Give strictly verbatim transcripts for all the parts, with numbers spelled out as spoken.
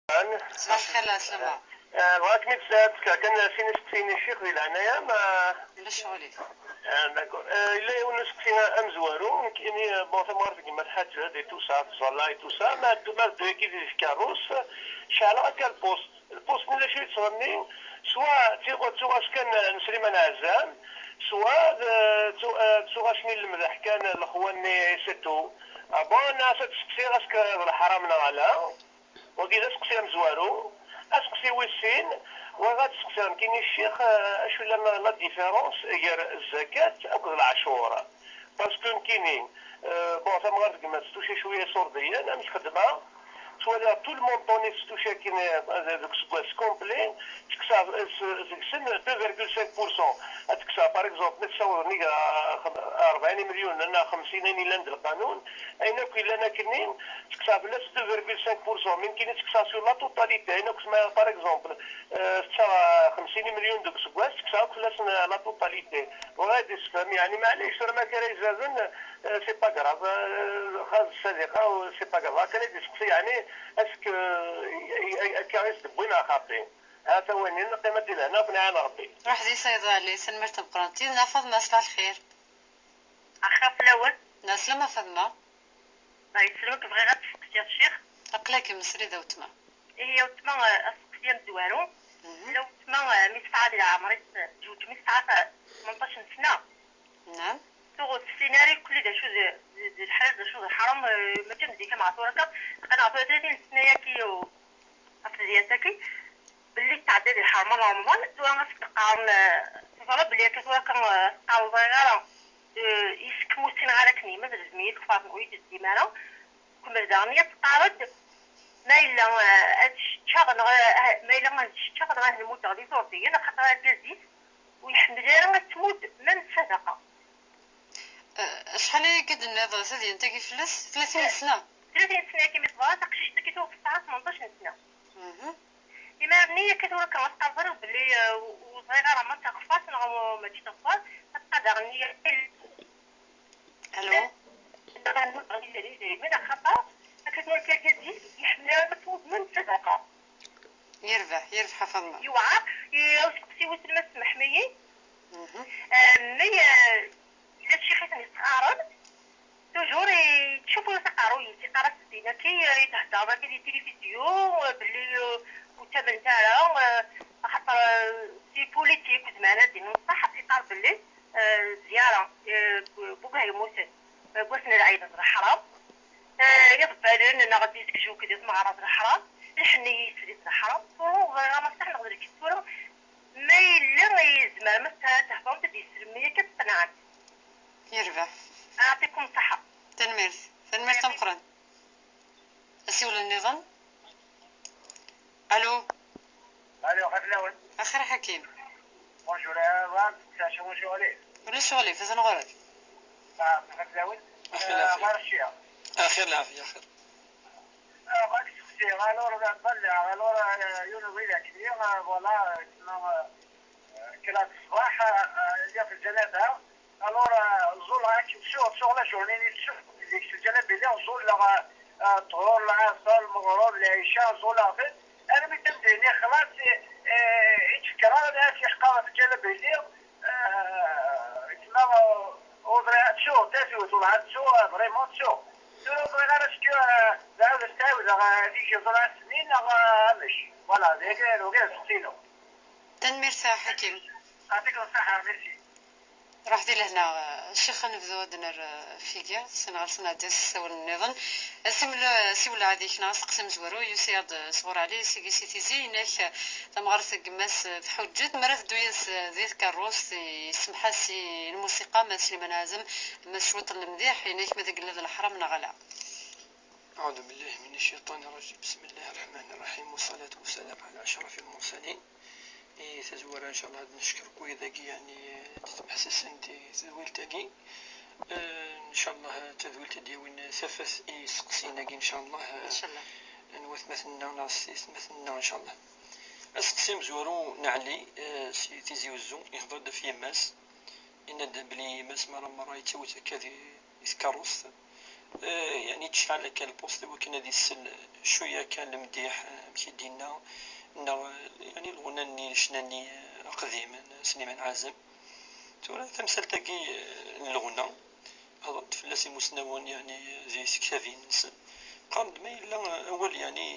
Ṣbaḥ lxir, lɛeslama. Eh, bɣiɣ ad kem-id-sɛedkeɣ kan sin isteqsiyen i ccix di leɛnaya-m. Ulac ccɣel-ik. Eh, d'accord. Eh, yella yiwen n usteqsi amezwaru, nekkini, eh, bon, tamɣart n gma Lḥaǧ di Tusa, tẓalla i Tusa, ma ddu, ma ddu yagi di tkerrust, ceɛleɣ akka lpust. Lpust-nni d acu yettɣenni? Swa ttuɣ-, ttuɣac kan n Sliman Ɛezzam, swa d, eh, ttu-, eh, ttuɣac-nni n lemdeḥ kan lexwa-nni, c'est tout. Ah bon, as ad d-steqsiɣ, est-ce que d leḥram neɣ ala? Wagi d aseqsi amezwaru. Aseqsi wis sin, bɣiɣ ad d-steqsiɣ nekkini ccix, eh, acu yellan la différence gar zzakat akked leɛcur? Parce que nekkini, eh, bon, tamɣart n gma-s tuci cwiya iṣurdiyen, amek xedmeɣ? Ttwaliɣ tout le montant-nni testuci akken, eh, deg useggas complet, teksa, eh, s-, deg-sen deux virgule cinq pour cent. Ad teksa, par exemple, ma tessaweḍ nnig, eh, rebɛin imelyunen neɣ xemsin ayen yellan d lqanun, ayen akk yellan akkenni, teksa fell-as deux virgule cinq pour cent, mais nekkini teksa sur la totalité, ayen akk tma, par exemple, eh, tečča xemsin imelyunen deg useggas, teksa akk fell-asen, eh, la totalité. Bɣiɣ ad d-issefhem, yeɛni, maɛlic, tura ma kra izaden, eh, c'est pas grave, eh, xas sadiqa, c'est pas grave. Akken i d-iseqsi, yeɛni, est-ce que, eh, akka i s-d-wwin ɣer xaṭi? Ha-t-a wayen, neqqim ad d-ilhan akk, nɛan Rebbi. Ruḥ di Sayeḍ Ɛli, tanemmirt tameqqrant. Yid-neɣ Faḍma, ṣbaḥ lxir. Axir fell-awen. Lɛeslama Faḍma. Ay, yesselmek, bɣiɣ ad d-steqsiɣ ccix. Aql-akem srid a wetma. Ihi, a wetma, eh, asteqsi amezwaru. Mhm. Tella wetma, eh, mi tesɛa di leɛmer-is, eh, tezweǧ mi tesɛa ta-, tmenṭac n sna. Naam. Tuɣ ur tessin ara akk d acu d, d, d lḥal, d acu d lḥaram, eh, mačči am zik am ɣer tura akka. Aql-aɣ tura tlatin sna-yaki, u-, ɣef tedyant-agi. Belli tetɛedda di lḥerma n Remḍan, tura ad s-d-qqaren, eh, teẓra belli akka tura kan, eh, teqqareḍ ẓriɣ ara, eh, yis-k ur ssineɣ ara akken yemma, telzem-iyi tkeffaṛt n ur yi-tezdim ara. Kemmel daɣen ad teqqareḍ, ma yella, eh, ad ččeɣ neɣ, eh, ma yella ad ččeɣ neɣ ad mmuteɣ d iẓurdiyen, axaṭer argaz-is ur iḥemmel ara ad tmut ma d sadaqa. Eh, acḥal ayagi d-tenniḍ tadyant-agi fell-as? Tlatin n sna? Tlatin n sna, akka mi teḍra taqcict-agi tuɣ tesɛa tmenṭac n sna. Mhm. Imir-nni akka tura kan ad teqqareḍ belli, eh, ur ẓriɣ ara ma d taɣeffart neɣ mačči taɣeffart, ad tqader nniya. Alo? Axaṭer akka tura kan ad d-iḥemmel ara ma tmut ma d sadaqa. Yerbeḥ, yerbeḥ a Faḍma. Yewɛer, i usteqsi wis ma tsemḥem-iyi. Mhm. Eh, mi, eh, yella ccix i ten-yesɣaren, toujours yettcufur s aqerruy-is, yeqqar-as din akka, eh, i thedder akka di tilifizyu, eh, belli, eh, ur ttamnent ara, eh, axaṭer, eh, c'est politique, zemren ad d-inin ṣṣeḥ, yeqqar belli, eh, zzyara, eh, bu-, buga yemmuten, eh, deg wass n lɛid d leḥram. Eh, iḍebbalen neɣ d izegjuk di tmeɣra d leḥram, lḥenni-is di leḥram, tura ur ẓriɣ ara ṣṣeḥ neɣ d lkes tura, ma yella yezmer ma tt-, ad tehḍemt ad d-yesselmi akka ad tqenɛemt. Yerbeḥ. Ɛṭikum ṣṣeḥḥa. Tanemmirt. Tanemmirt tameqqrant. Asiwel nniḍen. Alo. Alo, xir fell-awen. Axir a Ḥakim. Bonjour, eh, bɣiɣ ad d-steqsiɣ ccɣel. Ulac ccɣel-ik, atan ɣur-k. Ah, xir fell-awen. Axir, eh, lɛafya. Ɣer ccix. Axir lɛafya, axir. Ah, bɣiɣ ad d-steqsiɣ, alors, ḍalleɣ, alors, eh, yiwen n widak-nni, eh, voilà, eh, tma, eh, kkreɣ-d ṣṣbeḥ, eh, eh, lliɣ fi lǧanaza, alors, eh, ẓẓulleɣ akken ttuɣ, ttuɣ la journée-nni ttuɣ, deg lǧanaza-nni ẓẓulleɣ, eh, eh, ṭṭhur, lɛaṣer, lmeɣreb, lɛica, ẓẓulleɣ-ten, armi d tameddit-nni xlaṣ, eh, eh, i d-kkreɣ, ad tt-ḥeqqeɣ ɣef lǧanaza-nni, eh, tma, eh, ur ẓriɣ, ttuɣ, tazwet, ur ẓriɣ, ttuɣ, eh, vraiment ttuɣ. Tura ur ẓriɣ ara, est-ce que, eh, d ɛawed ad ttɛawdeɣ, eh, ad ig ẓẓulleɣ ass-nni, neɣ, eh, amek? Voilà, d agi, d agi asteqsi-inu. Tanemmirt a Ḥakim. Yeɛṭikum ṣṣeḥḥa, merci. Ruḥ di lehna, eh, ccix, ad nebdu ad nerr, eh, figi, sin ɣer-sen ad d-yas ssawlen nniḍen. Asiwel, eh, asiwel ɛad-ik neɣ asteqsi amezwaru, yusa-aɣ-d, eh, sɣur Ɛli, sigi si Tizi, inek, eh, tamɣart n gma-s, eh, tḥuǧǧet, mi ara teddu yid-s, eh, di tkerrust, eh, isemḥ-as i lmusiqa, ma d Sliman Ɛazem, ma d cwiṭ n lemdiḥ, inek ma d agella d leḥram neɣ ala. أعوذ بالله من الشيطان الرجيم. بسم الله الرحمن الرحيم. والصلاة والسلام على أشرف المرسلين. I tazwara, ncallah, ad neckeṛ akk wid-agi, yeɛni, d-temḥessisen di tedwilt-agi. Eh, ncallah, tadwilt ad d-yawin tafat i yisteqsiyen-agi, ncallah, eh, Ncallah. N watmaten-nneɣ neɣ s yessetmaten-nneɣ, ncallah. Asteqsi amezwaru n Ɛli, eh, si Tizi Wezzu, ihḍer-d ɣef yemma-s. Yenna-d belli yemma-s merra merra yettawi-tt akka di, di tkeṛṛust. Eh, yeɛni tecɛel akka lpust i wakken ad isel cwiya kan lemdiḥ, eh, amek i d-yenna, neɣ, eh, yeɛni lɣenna-nni, lecna-nni, eh, aqdim n Sliman Ɛazem. Tura tamsalt-agi, eh, n lɣenna, hedren-d fell-as imusnawen, yeɛni, eh, di tektabin-nsen. Qqaren-d ma yella, eh, awal, yeɛni,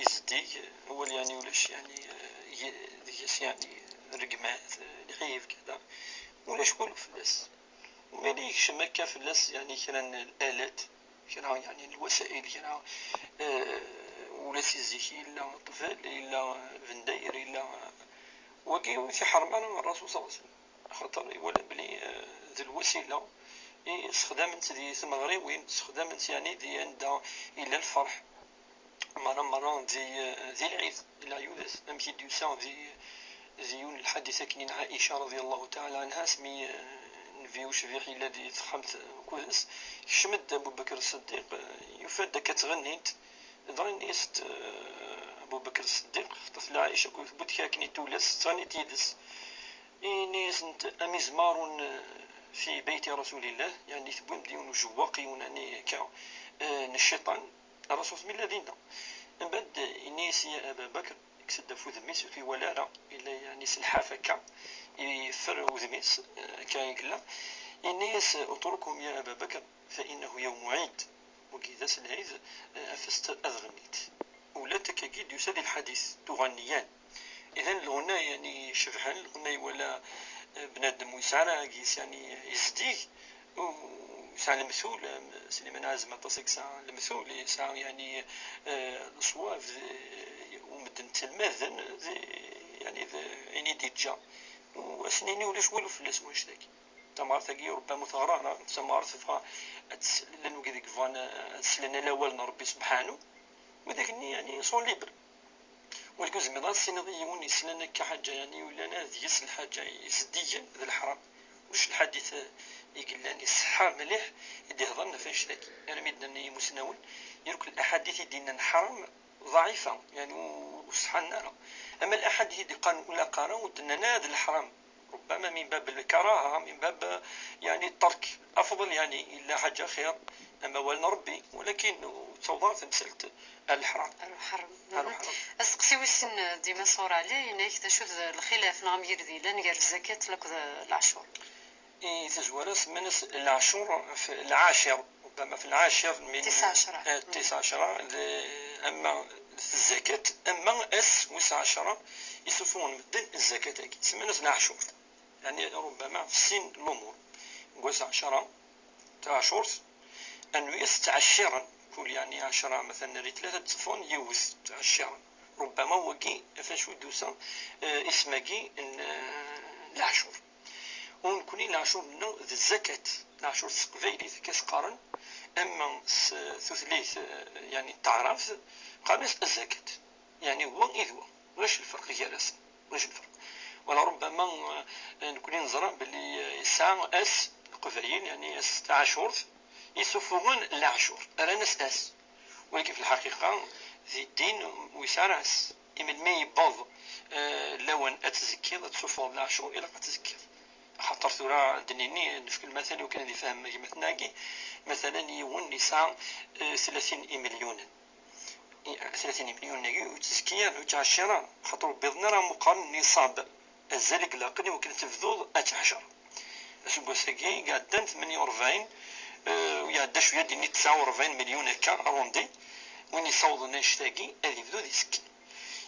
izeddig, awal, yeɛni, ulac, yeɛni, eh, deg-s, yeɛni, rregmat, eh, lɛib, kada, ulac walu fell-as. Ma yella yekcem akka fell-as, yeɛni, kra n alat, kra, yeɛni, n lwasa'il, kra, eh, ula si zik yella ṭṭbel, yella bendayr, yella, wagi ur t-iḥerrem ara Ṛṛasul ṣalla Llahu ɛalayhi wa sallam. Axaṭer iwala belli, eh, d lwasila i ssexdamen-tt di tmeɣriwin, ssexdamen-tt, yeɛni, di anda yella lferḥ. Merra, merra di, di lɛid, leɛyudat, amek i d-yusa di, di yiwen n lḥadit akken i n Ɛica رضي الله تعالى عنها, asmi, eh, Nnbi ucbiḥ yella di texxamt, eh, ukud-s, kecm-d Abu Bakr Ṣṣeddiq, eh, yufa-d akka ttɣennint, dɣa yenna-yas-d, eh, Abu Bakr Ṣṣeddiq, xaṭer tella Ɛica akked tewwi-d kra akken i tullas, ttɣennint yid-s. Yenna-yasent: "أمزمار في بيت رسول الله", yeɛni tewwim-d yiwen ujewwaq, yiwen, yeɛni, akka, eh, n cciṭan. Ṛṛasul mi yella dinna. Mbeɛd, yenna-yas: "يا أبا بكر", yekkes-d ɣef wudem-is, ur t-iwala ara, yella, yeɛni, s lḥaf akka, yeffer wudem-is, eh, akka i yella. Yenna-yas: "اتركهم يا أبا بكر فإنه يوم عيد." Wagi d ass n lɛid, eh, af-as-t ad ɣennint. Ula d akkagi d-yusa di lḥadit, tuɣa nniyan. Idan lɣenna, yeɛni, cebḥen, lɣenna iwala, eh, bnadem ur yesɛi ara agis, yeɛni, yezdig, u yesɛa lemtul, am Sliman Ɛazem aṭas i yesɛa lemtul, yesɛa, yeɛni, eh, leṣwab, eh, u medden ttelmaden, d, yeɛni, d ayen i d-yeǧǧa. U ad sen-nini ulac walu fell-as wanect-agi. Tamɣart-agi, rubbama ur teɣra ara, d tamɣart tebɣa ad tsel, llan wigad i yebɣan ad slen ala awal n Ṛebbi subḥanu, widak-nni, yeɛni, sont libres. Walakin ur tezmireḍ ara ad tiniḍ i yiwen yeslan akka ḥaǧa, yeɛni, yellan ad yesl lḥaǧa yezdigen, d leḥram. Ulac lḥadit i yellan iṣeḥḥa mliḥ i d-ihedren ɣef annect-agi. Armi d-nnan yimusnawen, irkel aḥadit i d-yennan ḥram, ضعيفة، yeɛni, ur, ur ṣeḥḥan ara. Ama laḥadit i d-iqqaren ur ilaq ara, ur d-nnan ara d leḥram. ربما من باب الكراهة، من باب، يعني، الترك أفضل، يعني، إلا حاجة خير، أما والنا ربي، ولكن تصور تمثلت الحرام. الحرام. الحرام. Asteqsi wis sin, dima ṣṣura li, yenna-k d acu d lxilaf neɣ amgirdi yellan gar zzakat akked leɛcur? I tazwara semman-as leɛcur, f-, lɛacir, ربما في العاشر من تسعة عشر. آه، تسعة عشر، ل-، أما الزكاة، أما أس وس عشرة يسوفون مدن الزكاة أكيد. سمعنا في العاشور. يعني ربما في السن الأمور. قوس عشرة، تعاشرت، أنو يستعشرا. كل يعني عشرة مثلًا، ري ثلاثة تصفون يوز تعشرا. ربما وقي فاش ودوسا، آه، اسمقي إن، آه، العاشور. ونكوني العاشور منه ذي الزكاة. العاشور تسقفيلي كيسقارن، أما س-، ثثليث، آه، يعني تعرف، قامت الزكاة. يعني هو إذ هو. واش الفرق يا راس؟ واش الفرق؟ ولربما، آه، نكوني نزرع باللي يسعى أس القبايل، يعني أس تعاشورت، يسفغون العاشور، أرانس أس. ولكن في الحقيقة، ذي الدين ويسعى أس. إما المي يبض، آه، لون أتزكيض، أتسفغ العاشور، إلا أتزكيض. خاطر ثورة دنيني، نفك المثل وكان يفهم كيما تناقي. مثلًا يون يسعى، آه، ثلاثين مليون. ثلاثين مليون ناقي وتزكية وتعشرة، خاطر بيضنا راه مقارن نصاب. الزلق لاقني وكان تبذوض أتعشر. الأسبوع ساقي قاعد دان ثمانية وأربعين، آه، ويعدى شوية ديني تسعة وأربعين مليون هكا أروندي. وين يصوض الناس تاقي، هذه يبدو ذي سكين.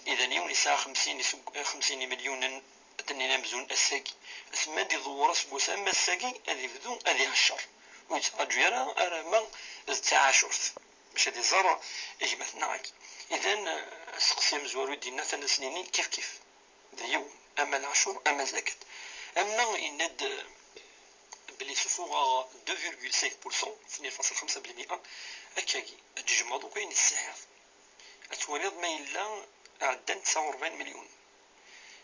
إذا يوم يسعى خمسين يسق-، خمسين مليون تنين أمزون الساقي. أسمى دي ضورس بوسام الساقي، هذه يبدو، هذه عشر. ويتراجو يرى أرى ما التعاشرت. باش هاد الزر يجمع ثناعي. إذن، آه، السقسي مزوار ودينا ثلاث سنين كيف كيف. ديو، أما العشور، أما الزكاة. أما إند، آه، بلي سفوغ deux virgule cinq pour cent، اثنين فاصل خمسة بالمئة، أكاكي، تجمع دوك وين السعر. أتولد ما إلا عدن تسعة وأربعين مليون.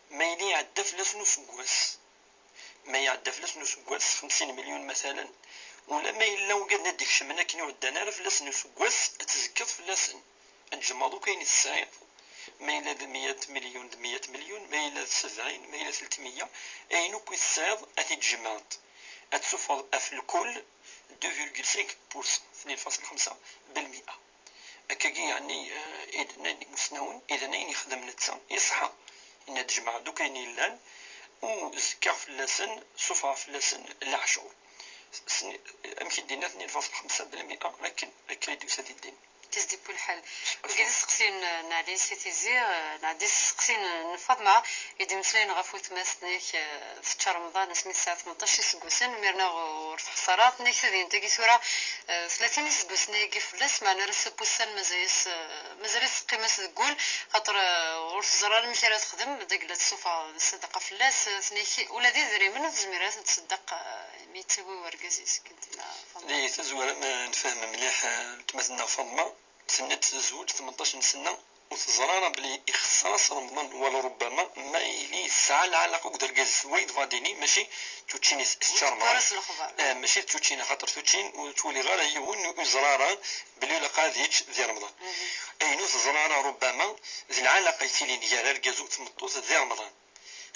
ما إلي عدى فلاس نص قواس. ما يعدى فلاس نص قواس خمسين مليون مثلًا، ولا ما إلا وقد نديك شمنا كي يعدى نار فلاس نص قواس تزكط فلاسن. تجمع دوك كاين السعيد، ما إلا د مية مليون، د مية مليون، ما إلا د سبعين، ما إلا ثلاثمية، أين كي السعيد أتي تجمعت. أتسفض أف الكل، deux virgule cinq pour cent, اثنين فاصلة خمسة بالمئة. Akkagi, yeɛni, eh, i d-nnan imusnawen, i d ayen yexdem netta, yeṣḥa. Yenna-d jemɛeɣ-d akk ayen yellan, u zekkaɣ fell-asen, sufɣeɣ fell-asen leɛcur. S-, amek i d-yenna, اثنين فاصلة خمسة بالمئة, akken akka i d-yusa di ddin. Akka i s-d-yewwi lḥal. Wigi d isteqsiyen n Ɛli Si Tizi, eh, neɣ d isteqsiyen n Faḍma, i d-imeslayen ɣef wetma-s-nnek, eh, tečča Remḍan asmi tesɛa tmenṭac iseggasen, imir-nneɣ ur tḥeṣṣar ara, tenna-k tadyant-agi tura, eh, tlatin iseggasen ayagi fell-as, meɛna ar ass n wussan mazal-as, eh, mazal-as teqqim-as deg wul, xaṭer, eh, ur teẓri ara amek ara texdem, d agla tessufeɣ ṣṣadaqa fell-as, eh, tenna-k ula d idrimen ur tezmir ara ad ten-tṣeddeq, eh, imi yettawi wergaz-is, akken tenna Faḍma. Di tazwara, ma nfehhem mliḥ, eh, weltma-tneɣ Faḍma, tenna-d tezweǧ tmenṭac n sna, ur teẓri ara belli ixeṣṣer-as Remḍan, wala rubbama ma yili yesɛa lɛalaqa akked urgaz-is. Wa yebɣa ad d-yini mačči d tuččin i s-, s-, tečča Remḍan. Ur tewwi ara s lexbar. Eh, mačči d tuččin, axaṭer tuččin ur twulli ara yiwen, ur yeẓri ara belli ilaq ad yečč di Remḍan. Mhm. Ayen ur teẓri ara rubbama d lɛalaqa yettilin gar argaz u tmeṭṭut di Remḍan.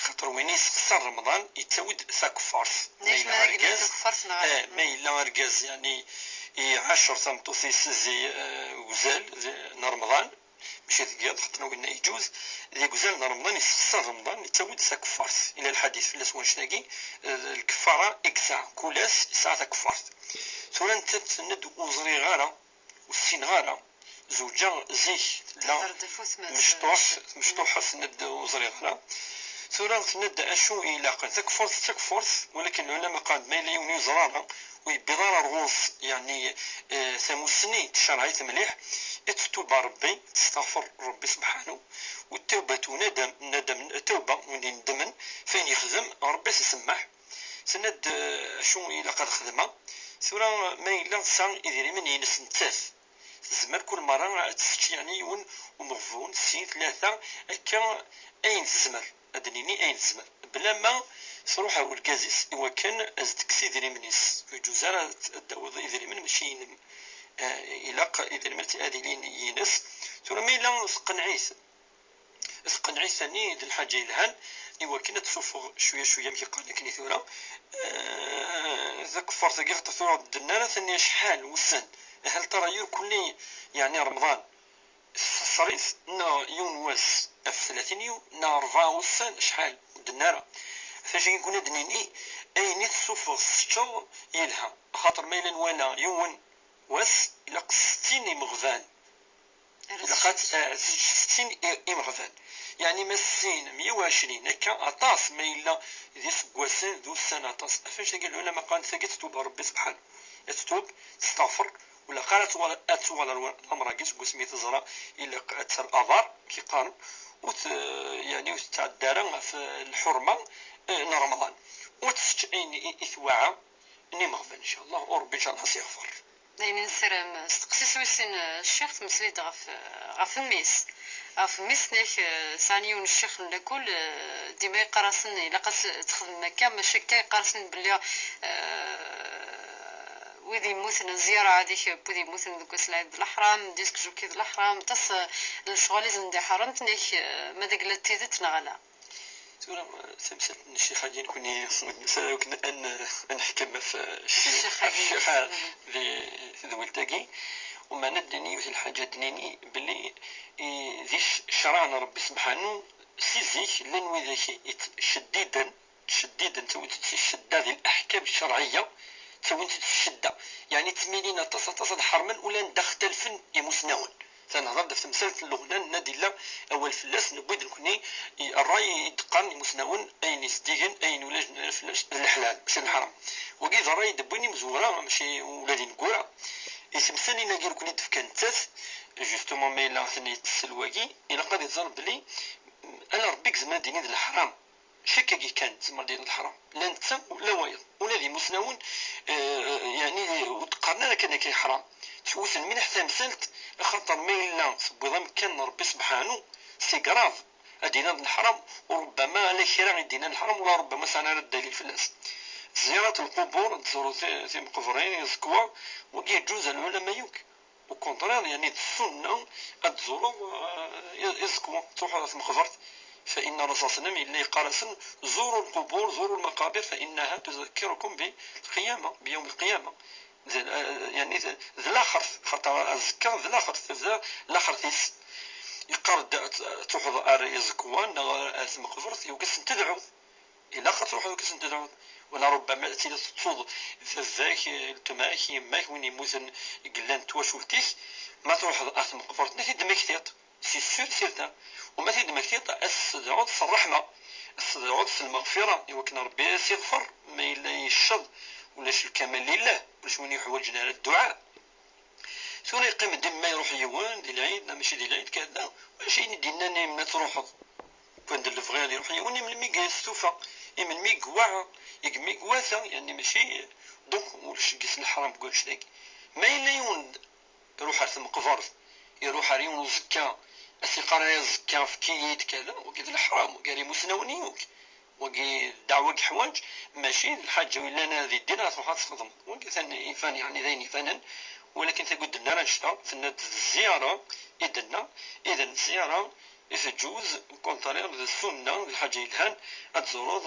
Xaṭer win yessexṣer Remḍan yettawi-d takeffart. Ma yella argaz, eh, ma yella argaz, yeɛni, iɛacer tameṭṭut-is di, eh, uzal di, n Remḍan, mačči deg yiḍ, xaṭer winna yeǧǧuz, di uzal n Remḍan yessexṣer Remḍan, yettawi-d takeffart. Yella lḥadit fell-as wannect-agi, eh, lkeffara i yesɛa, kul ass yesɛa takeffart. Tura nettat tenna-d ur ẓriɣ ara, ur ssineɣ ara. Zewǧeɣ zik, tella mecṭuḥ, mecṭuḥ, tenna-d ur ẓriɣ ara. Tura tenna-d acu i ilaqen. Takeffurt d takeffurt, walakin lɛulama qqaren-d ma yella yiwen ur yeẓri ara, ur yewwiḍ ara ar ɣur-s, yeɛni, eh, tamussni tcerɛit mliḥ, ad tettub ɣer Rebbi, testeɣfer Rebbi subḥanu, u tawbatu nadam, nadam, tawba, win ineddmen f ayen yexdem, Rebbi ad s-isemmeḥ. Tenna-d, eh, acu ilaq ad xedmeɣ. Tura ma yella tesɛa idrimen-ines nettat, tezmer kul merra ad tessečč, yeɛni, yiwen umeɣbun, sin, tlata, akka, ayen tezmer, ad d-nini ayen tezmer, bla ma tṛuḥ ar urgaz-is i wakken ad s-d-tekkes idrimen-is. Ur yeǧǧuz ara ad d-tawiḍ idrimen mačči inem. Eh, ilaq idrimen ad ilin ines. Tura ma yella teqneɛ-it, teqneɛ-it tani d lḥaǧa yelhan, i wakken ad tessufeɣ cwiya cwiya, amek i qqaren akken i tura. Eh, takeffart-agi, xaṭer tura ur d-tenni ara tani acḥal wussan, hal tara yir kulli, yeɛni Remḍan, tessexṣer-it neɣ yiwen wass ɣef tlatin yum, neɣ rebɛa wussan, acḥal, ur d-tenni ara. Ɣef wacu i nekkni ad d-nini, ayen i tessufeɣ tesseččeḍ yelha, axaṭer ma yella nwala yiwen wass, ilaq settin imeɣban. Ilaq ad, eh, settin i-, imeɣban. Yeɛni ma tessin meyya u ɛecrin akka, aṭas, ma yella d iseggasen, d ussan, aṭas. Ɣef wannect-agi lɛulama qqaren tagi tettub ɣer Rebbi subḥanu. Ad tettub, testeɣfer, ur ilaq ara ad tuɣal, ad tuɣal ar wa-, lamer-agi seg wasmi i teẓra ilaq ad terr aḍar, amek i qqaren, ur t-, yeɛni ur tettɛedda ara ɣef lḥurma, eh, n Remḍan. Ur tessečč ayen i, i tewɛa n imeɣban, ncallah, u Rebbi ncallah ad s-yeɣfer. D ayen i nessaram. Steqsi s wis sin, eh, ccix, temmeslay-d ɣef, eh, ɣef mmi-s. Ɣef mmi-s-nnek, eh, sɛan yiwen ccix n lakul, eh, dima yeqqar-asen ilaq ad s-, txedmem akka, maca akka yeqqar-asen belli, eh, wid yemmuten, zzyara hadihi n wid yemmuten deg wass n lɛid d leḥram, disque jockey d leḥram, aṭas, eh, n lecɣal i sen-d-iḥeṛṛem, tenna-k, eh, ma d agla d tidet neɣ ala. Tura, eh, tamsalt n ccix-agi, nekkni ur d-nusa ara akken ad n-, ad neḥkem ɣef, eh, ccix, ɣef ccix-agi, ccix, eh, di tedwilt-agi. Umeɛna ad d-nini yiwet n lḥaǧa, ad d-nini belli, eh, di c-, ccṛeɛ n Rebbi sebḥanu, si zik llan widak i, i yettceddiden, ttceddiden, ttawin-t-id si ccedda di leḥkam ccerɛiyya, ttawin-t-id si ccedda. Yeɛni ttmilin aṭas, aṭas ad ḥermen, ula anda xtalfen imusnawen. Ta nehḍer-d ɣef temsalt n leɣna, nenna-d illa awal fell-as, newwi-d nekkni i ṛṛay i d-qqaren imusnawen, ayen yezdigen, ayen ulac fell-as, d leḥlal, mačči d leḥram. Wagi d ṛṛay i d-wwin imezwura, mačči ula d ineggura. I temsalin-agi nekkni d-fkan nettat, justement, ma yella ten-yettessel wagi, ilaq ad iẓer belli ala Ṛebbi i izemren ad d-yini d leḥram. Cikk-agi kan, tzemreḍ ad d-tiniḍ d leḥram. La netta, la wayeḍ. Ula d imusnawen, eh, yeɛni, ur d-qqaren ara kan akka yeḥram. Ttwten mliḥ tamsalt, axaṭer ma yella tewwiḍ amkan n Ṛebbi sebḥanu, c'est grave. Ad d-tiniḍ d leḥram, u rubbama ala kra i d-yennan leḥram, ula rubbama sɛan ara ddalil fell-as. Ziyarat lqubur, ad tẓureḍ ti-, timeqbrin, iẓekwa, wagi yeǧǧuz, lɛulama yakk. Au contraire, yeɛni d ssunna ad tẓureḍ, eh, iẓekwa, truḥeḍ ɣer tmeqbert, fa inna Rasul sallam yella yeqqar-asen: زوروا القبور، زوروا المقابر، فإنها تذكركم بالقيامة، بيوم القيامة. D, eh, yani, d, d laxert, xaṭer azekka d laxert, tebda laxert-is. Yeqqar-d ad, ad truḥeḍ ar iẓekwan neɣ ar tmeqbert, yugi ad sen-tedɛuḍ. Ilaq ad truḥeḍ, yugi ad sen-tedɛuḍ. Wala rubbama ad tiliḍ tettuḍ baba-k, eh, weltma-k, yemma-k, win yemmuten i yellan n twacult-ik, ma truḥeḍ ar tmeqbert-nni, ad t-id-temmektiḍ. C'est sûr, certain. Uma t-id-temmektiḍ, ad s-tedɛuḍ s ṛṛeḥma, ad s-tedɛuḍ s lmeɣfira, i wakken Ṛebbi ad s-iɣfer ma yella yecceḍ, ulac lkamal lillah, ulac win yuḥwaǧen ara dduɛa. Tura yeqqim-d, imma iruḥ yiwen di lɛid, neɣ mačči di lɛid, kada, ulac ayen i d-yennan i melmi ad truḥeḍ. Wwin-d lebɣi ad iruḥ yiwen, i melmi i yestufa, i melmi i yewɛa, i melmi i iwata, yani mačči, donc ulac deg-s leḥram deg wannect-agi. Ma yella yiwen iruḥ ar tmeqbert, iruḥ ar yiwen uẓekka, ad s-iqqar ay aẓekka efk-iyi-d kada, wagi d leḥram, wagi ar imusnawen i yuk. Wagi d ddeɛwa i yeḥwaǧ, mačči d lḥaǧa yellan ad iddin ad truḥ ad txedmeḍ. Wagi atan ifan, yeɛni d ayen ifanen, walakin tagi ur d-tenna ara annect-a, tenna-d d zzyara i d-tenna, idan zzyara i teǧǧuz, au contraire, d ssunna, d lḥaǧa yelhan ad tzureḍ,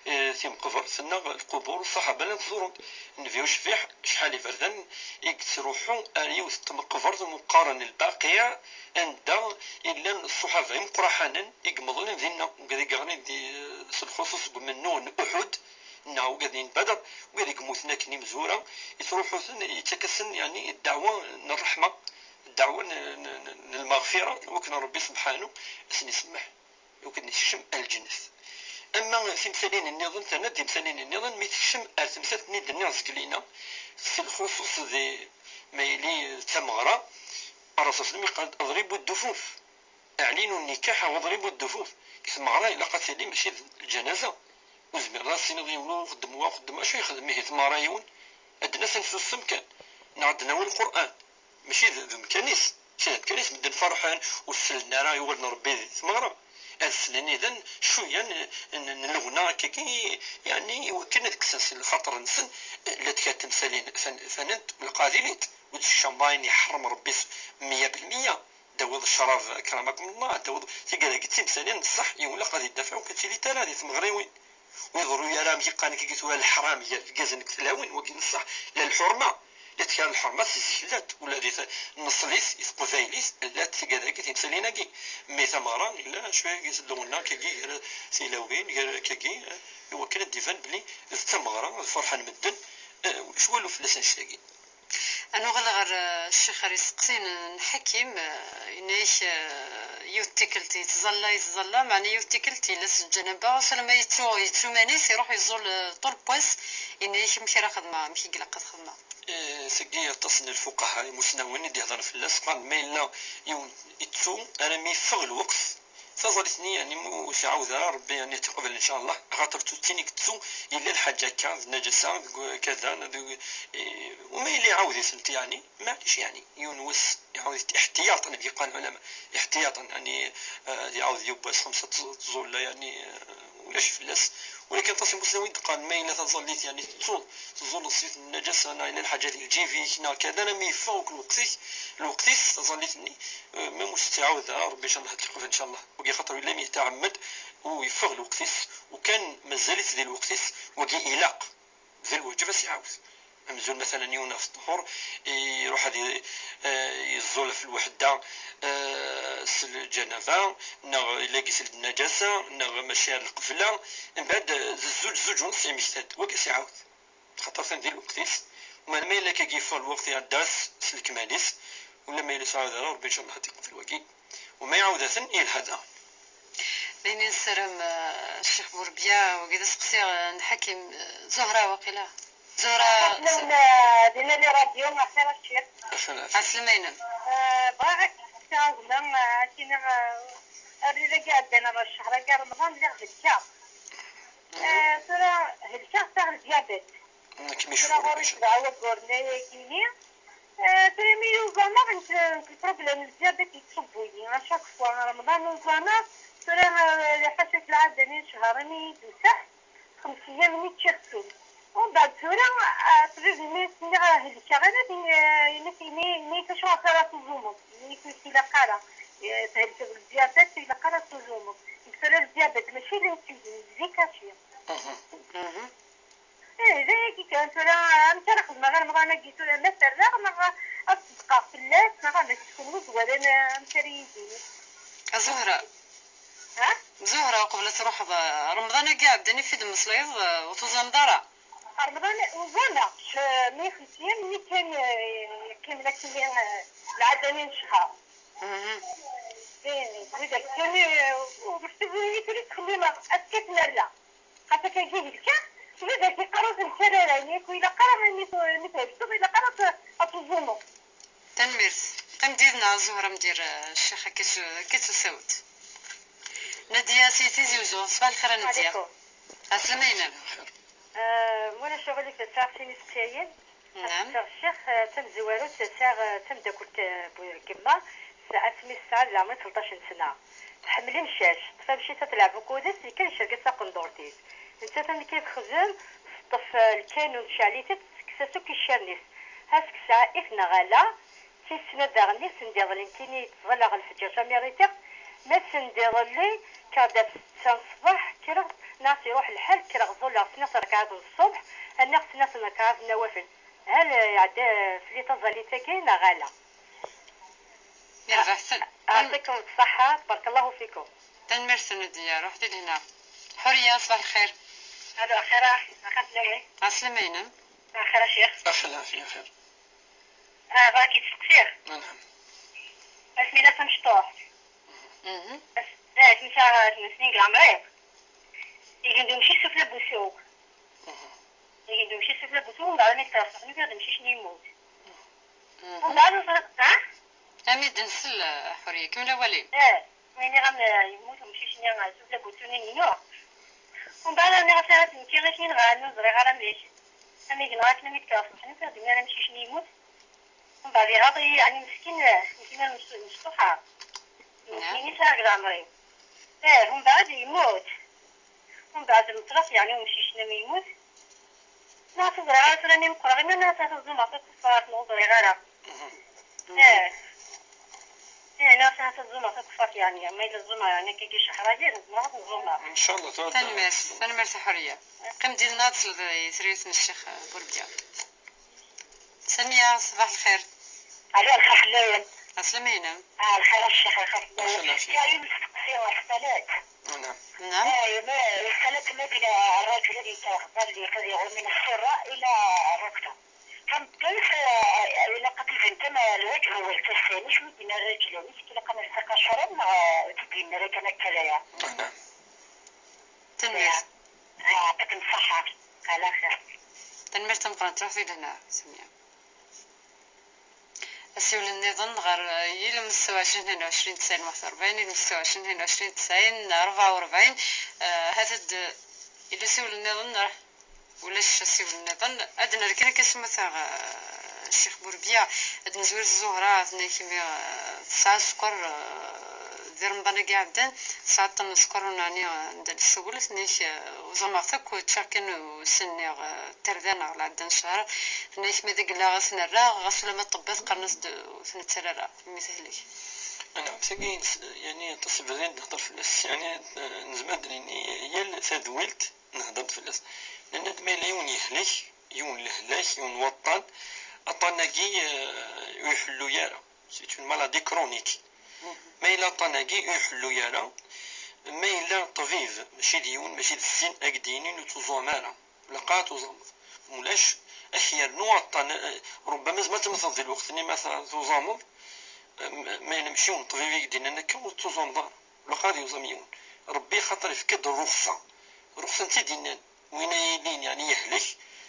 eh, timeqbert neɣ lqubur n ṣṣaḥaba llan tzureḍ. Nnbi ucbiḥ, acḥal iberdan i yettruḥu ar yiwet n tmeqbert umi qqaren Lbaqiɛ, anda i llan ṣṣuḥaba imeqqraḥanen i yemḍlen dinna, wigad i yeɣlin di, s lxuṣuṣ deg umennuɣ n Uḥud, neɣ wigad n Badr, wigad i yemmuten akken imezwura, ittruḥu-ten, yettak-asen, yeɛni, ddeɛwa n ṛṛeḥma, ddeɛwa n, n, n, n lmeɣfira, i wakken Ṛebbi subḥanu ad sen-isemmeḥ, i wakken ad ikcem ar lǧennet. Ama timsalin nniḍen, terna-d timsalin nniḍen, mi tekcem ar temsalt-nni d-nniɣ zgelina, s lxuṣuṣ di, ma yili d tameɣra, Ṛṛasul sallam yeqqar-d: "Ḍribu ddufuf." Ɛlinu nnikaḥ, wa ḍribu ddufuf. Deg tmeɣra ilaq ad tili, mačči d lǧanaza. Ur tezmireḍ ad as-tiniḍ i yiwen: "Xdem wa, xdem wa." Acu yexdem ihi tmeɣra yiwen? Ad d-nas ad nsusem kan, neɣ ad d-nawi Lqur'an. Mačči d, d umkan-is. Mačči d amkan-is, medden ferḥen, ur sellen ara i wawal n Ṛebbi di tmeɣra. Ad slen idan cwiya n, n, n lɣna akkagi, yeɛni i wakken ad kksen si lxaṭer-nsen, eh, la tkar temsalin tan-, tanent lqadilin, ur d-sekcam ayen iḥrem Ṛebbi s meyya belmeyya. Tawiḍ ccrab, akramakum Allah, tawiḍ tigad-agi d timsalin n ṣṣeḥ, yiwen ilaq ad idafeɛ ur k-ttili ara di tmeɣriwin. Ur iḍerru ara amek i qqaren akkagi tura leḥram gar irgazen deg tlawin, wagi n ṣṣeḥ, la lḥurma, la tkar lḥurma si zik llant, ula di t-, nneṣlit, i teqbaylit, llant tigad-agi, timsalin-agi. Mi tameɣra, yella cwiya akkagi s lɣenna, akkagi gar tilawin, gar akkagi, eh, i wakken ad d-iban belli d tameɣra, ad ferḥen medden, eh, ulac walu fell-as annect-agi. Ad nuɣal ɣer, eh, ccix ar iseqsin n Ḥakim, eh, yenna-yak, eh, yiwet tikkelt yettẓalla, yettẓalla, meɛna yiwet tikkelt yella s lǧanaba, usalama yettu, yettu iman-is, iruḥ yeẓẓul, eh, ṭul n wass, yenna-yak amek ara xedmeɣ, amek i ilaq ad xedmeɣ. Eh, tagi aṭas n lfuqaha imusnawen i d-ihedren fell-as, qqaren ma yella yiwen ittu armi yeffeɣ lweqt, taẓallit-nni, yeɛni, ur s-iɛawed ara Rebbi, yeɛni, ad tt-iqbel, ncallah, axaṭer d tuttin i yettu, yella lḥaǧa akka, d nnajasa, deg kada, deg, eh, uma yella iɛawed-itent, yeɛni, maɛlic, yeɛni, yiwen wass iɛawed-it, iḥtiyaṭan, amek i qqaren lɛulama, iḥtiyaṭan, yeɛni, eh, ad iɛawed yiwwas xemsa tẓ-, tẓulla, yeɛni, eh, ulac fell-as. Walakin aṭas n imusnawen i d-qqaren, ma yella taẓallit, yeɛni, tettuḍ, teẓẓulleḍ s yiwet n nnajasa, neɣ yella lḥaǧa di lǧib-ik, neɣ kada, armi yeffeɣ akk lweqt-ik, lweqt-is, taẓallit-nni, eh, ma ur s-tt-iɛawed ara, Rebbi, ncallah, ad tt-iqbel, ncallah. Wagi xaṭer illa mi yetɛemmed u yeffeɣ lweqt-is, u kan mazal-it di lweqt-is, wagi ilaq, d lwaǧeb ad s-iɛawed. Amzun, matalan, yiwen ɣef ṭṭuḥur, iruḥ ad i-, eh, yeẓẓul ɣef lweḥda, eh, s lǧanaba, neɣ illa gis-, nnajasa, neɣ mačči ar lqebla, mbeɛd, eh, d zzuǧ, zzuǧ u nṣ yemmekta-d, wagi ad s-iɛawed. Xaṭer atan di lweqt-is, ulamma yella akkagi yeffeɣ lweqt iɛedda-as s lekmal-is, ulamma yella ur s-iɛawed ara, Rebbi, ncallah, ad t-iqbel wagi. Uma iɛawed-aten, yelha daɣen. D ayen i nessaram, eh, Ccix Burebya, wagi d aseqsi, eh, n Ḥakim, eh, Zuhra, waqila. Zuhra. Aslem, eh, dinna di radio, axiṛ a Ccix. Aslem. Aslem-inem. Eh, bɣiɣ ad k-steqsiɣ a gma, eh, ad k-iniɣ, eh, abrid-agi iɛeddan, neɣ ccehṛ-agi Remḍan, lliɣ helkeɣ. Eh, tura helkeɣ, sɛiɣ ldyabet. Tura ɣur-i sebɛa wagguren ayagi-ni. Eh, tura mi yuẓameɣ, nekk, nekk lproblème n ldyabet yettṣubbu-yi. À chaque fois Remḍan uẓameɣ, tura, eh, ḥaca lɛadda-nni n ccher-nni i d-usiɣ, xems yyam-nni ččiɣ-ten. Umbeɛd tura, eh, ṭṭbib-nni s-nniɣ helkeɣ, yenna-k, eh, yenna-k, yenna-k acuɣer ara tuẓumeḍ? Yenna-k ur k-ilaq ara. Eh, thelkeḍ ldyabet, ur ilaq ara ad tuẓumeḍ. Nekk tura ldyabet mačči d insuline, d des cachets. Mhm. Mhm. Eh, d ayagi kan tura, amek ara xedmeɣ arma Anagi tura ma terraɣ neɣ ad ṣeddqeɣ fell-as neɣ ad as-tkun ur ẓwalan amek ara yi-d-tini. A Zuhra. Ha? Zuhra, uqbel ad truḥeḍ, Remḍan-agi iɛeddan i fi d-mmeslayeḍ, eh, ur tuẓameḍ ara? Remḍan uẓameɣ, eh, mi xemsin, mi kan, eh, yeqqimen akkenni, eh, lɛadani n ccher. Mhm. Eh, widak kan, eh, ur meḥsub i tura ttxemmimeɣ, akka tmerla. Xas akka i d-yekka, s widak iqqar ur ten-ttara ara, nekk ur ilaq ara mi tu-, mi thebseḍ, ilaq ara ad t-, ad tuẓumeḍ. Tanemmirt. Qqim-d yid-neɣ a Zuhra, m dir, eh, ccix akka s-, akka s usawet. Nadia si Tizi Uzzu, ṣbaḥ lxir a Nadia. Ɛeslama-inem. Eh, ma ulac aɣilif, sɛiɣ sin isteqsiyen. Naɛam. Sɛiɣ ccix, eh, tamezwarut, sɛiɣ, eh, tameddakelt, eh, bu-, gemma, s-, asmi tesɛa di leɛmer tleṭṭac n sna. Tḥemmel imcac, teṭṭef amcic ad telɛeb akked-s, yekker icerreg-as taqendurt-is. Nettat amek i texdem, teṭṭef, eh, lkanun, tecɛel-it-id, tekkes-as akk iccaren-is. Ass tesɛa-it neɣ ala, tis snat daɣen-nni, sendiḍelli nekkini yettẓalla ɣer lefǧer, jamais arrêté. Ma sendiḍelli, kkreɣ-d ɣef setta n ṣṣbeḥ, kkreɣ, neɣ s-iruḥ lḥal, kkreɣ ẓẓulleɣ snat ṛekɛat n ṣṣbeḥ, rniɣ snat n ṛekɛat n nawafel. Hal iɛedda fell-i taẓallit-agi neɣ ala? Yerbeḥ. Ɛeṭṭikum ṣṣeḥḥa, tbarek Allahu fikum. Tanemmirt a Nadia, ruḥ di lehna. Ḥuriya, ṣbaḥ lxir. Alo, axir, axir fell-awen. Ɛeslama-inem. Axir a ccix. Axir, axir, axir. Ah, bɣiɣ ad k-id-steqsiɣ. Anɛam. Asmi la tamecṭuḥt. Mhm. As-, eh, asmi sɛiɣ tmen snin deg leɛmer-iw. Igen-d umcic sufella n wusu. Mhm. Igen-d umcic sufella n wusu, umbeɛd mi d-terṣeɣ, nniɣ-d umcic-nni yemmut. Mhm. Umbeɛd ur ẓriɣ, ha? Ami d-nsel, a Ḥuriya, kemmel awal-im. Eh, mi nniɣ-am, eh, yemmut umcic-nni, eh, sufella n wusu-nni-inu. Umbeɛd nniɣ-as ara d nekki i t-yenɣan, ur ẓriɣ ara amek. Am igenɣa akken mi d-kkreɣ ṣṣbeḥ, nniɣ-as d nekki ara amcic-nni yemmut. Mbeɛd iɣaḍ-iyi, yeɛni meskin, eh, nekk imir mecṭuḥeɣ. Naɛam. Meskin i sɛiɣ deg leɛmer-iw. Eh, mbeɛd yemmut. Mbeɛd meṭleɣ-t, yeɛni umcic-nni mi yemmut. Neɣ ur ẓriɣ ara tura mi meqqreɣ, imi neɣ ahat ẓumeɣ takeffart, neɣ ur ẓriɣ ara. Mhm. Eh. Eh, neɣ ahat ẓumeɣ takeffart, yeɛni, ma yella ẓumeɣ, yeɛni, akka, akka, cehṛayen, ẓumeɣ, ẓumeɣ. Ncallah, tura. Tanemmirt, tanemmirt a Ḥuriya. Qqim-d yid-neɣ ad tesleḍ i tesriwt n ccix, eh, Burbiya. Samiya, ṣbaḥ lxir. Alo, lxir fell-awen. Ɛeslama-inem. Ah, lxir a ccix, lxir fell-awen. Lxir a ccix. Kkaɣ yiwen n usteqsi ɣef tfalat. Naɛam. Naɛam. Eh, ma, tfalat ma bina rrajul ad yettawex balli qad iɣumm min ṣṣura ila rrukba. Tameṭṭut, eh, ilaq ad tibin tama lwajh u lkassen, acu i d-yenna rrajul, amek ilaq ad nlseq acṛab neɣ, eh, ad d-yenna kan akka d aya? Naɛam. Tanemmirt. Ah, yeɛṭikum ṣṣeḥḥa. Ɛla xir. Tanemmirt tameqqrant, ruḥ di lehna, Samiya. Asiwel nniḍen ɣer, eh, yilem setta u ɛecrin tnin u ɛecrin tesɛin waḥed u rebɛin, yilem setta u ɛecrin tnin u ɛecrin tesɛin rebɛa u rebɛin, eh, ha-t-ad, eh, yella asiwel nniḍen, eh, ulac asiwel nniḍen. Ad d-nerr kan akka s umata, eh, Ccix Burbiya, ad nezwir Zuhra, tenna-k imi, eh, tesɛa sskeṛ, eh, di Remḍan-agi iɛeddan, tesɛa aṭṭan n sskeṛ, ur neɛni, eh, anda nessewwel, tenna-k, eh, uẓameɣ-t akk, ččiɣ kan u s-nniɣ, eh, tarda neɣ lɛedda n ccher, tenna-k ma d agella ad t-nerr, ɣas ulamma ṭṭebbat qqaren-as-d ur t-nettarra ara, imi tehlek. Anɛam, tagi, yeɛni, aṭas n yebɣan ad nehder fell-as. Yeɛni, eh, nezmer ad d-nini yal tadwilt, nehder-d fell-as. Nenna-d ma yella yiwen yehlek, yiwen lehlak, yiwen waṭṭan, aṭṭan-agi, eh, ur iḥellu ara. C'est une maladie chronique. Ma yella aṭṭan-agi ur iḥellu ara, ma yella ṭṭbib, mačči d yiwen, mačči d sin, ad k-d-yinin ur tuẓam ara. Ilaq ad tuẓameḍ. Mulac, ad k-yernu aṭṭan, eh, rubbama ma temmteḍ di lweqt-nni ma t-, tuẓameḍ, eh, ma yella mačči yiwen ṭṭbib i k-d-yennan akka ur tuẓameḍ ara. Ilaq ad yuẓam yiwen. Rebbi xaṭer ifka-d rruxsa. Rruxsa n tid yennan. Win ay yilin, yeɛni, yehlek,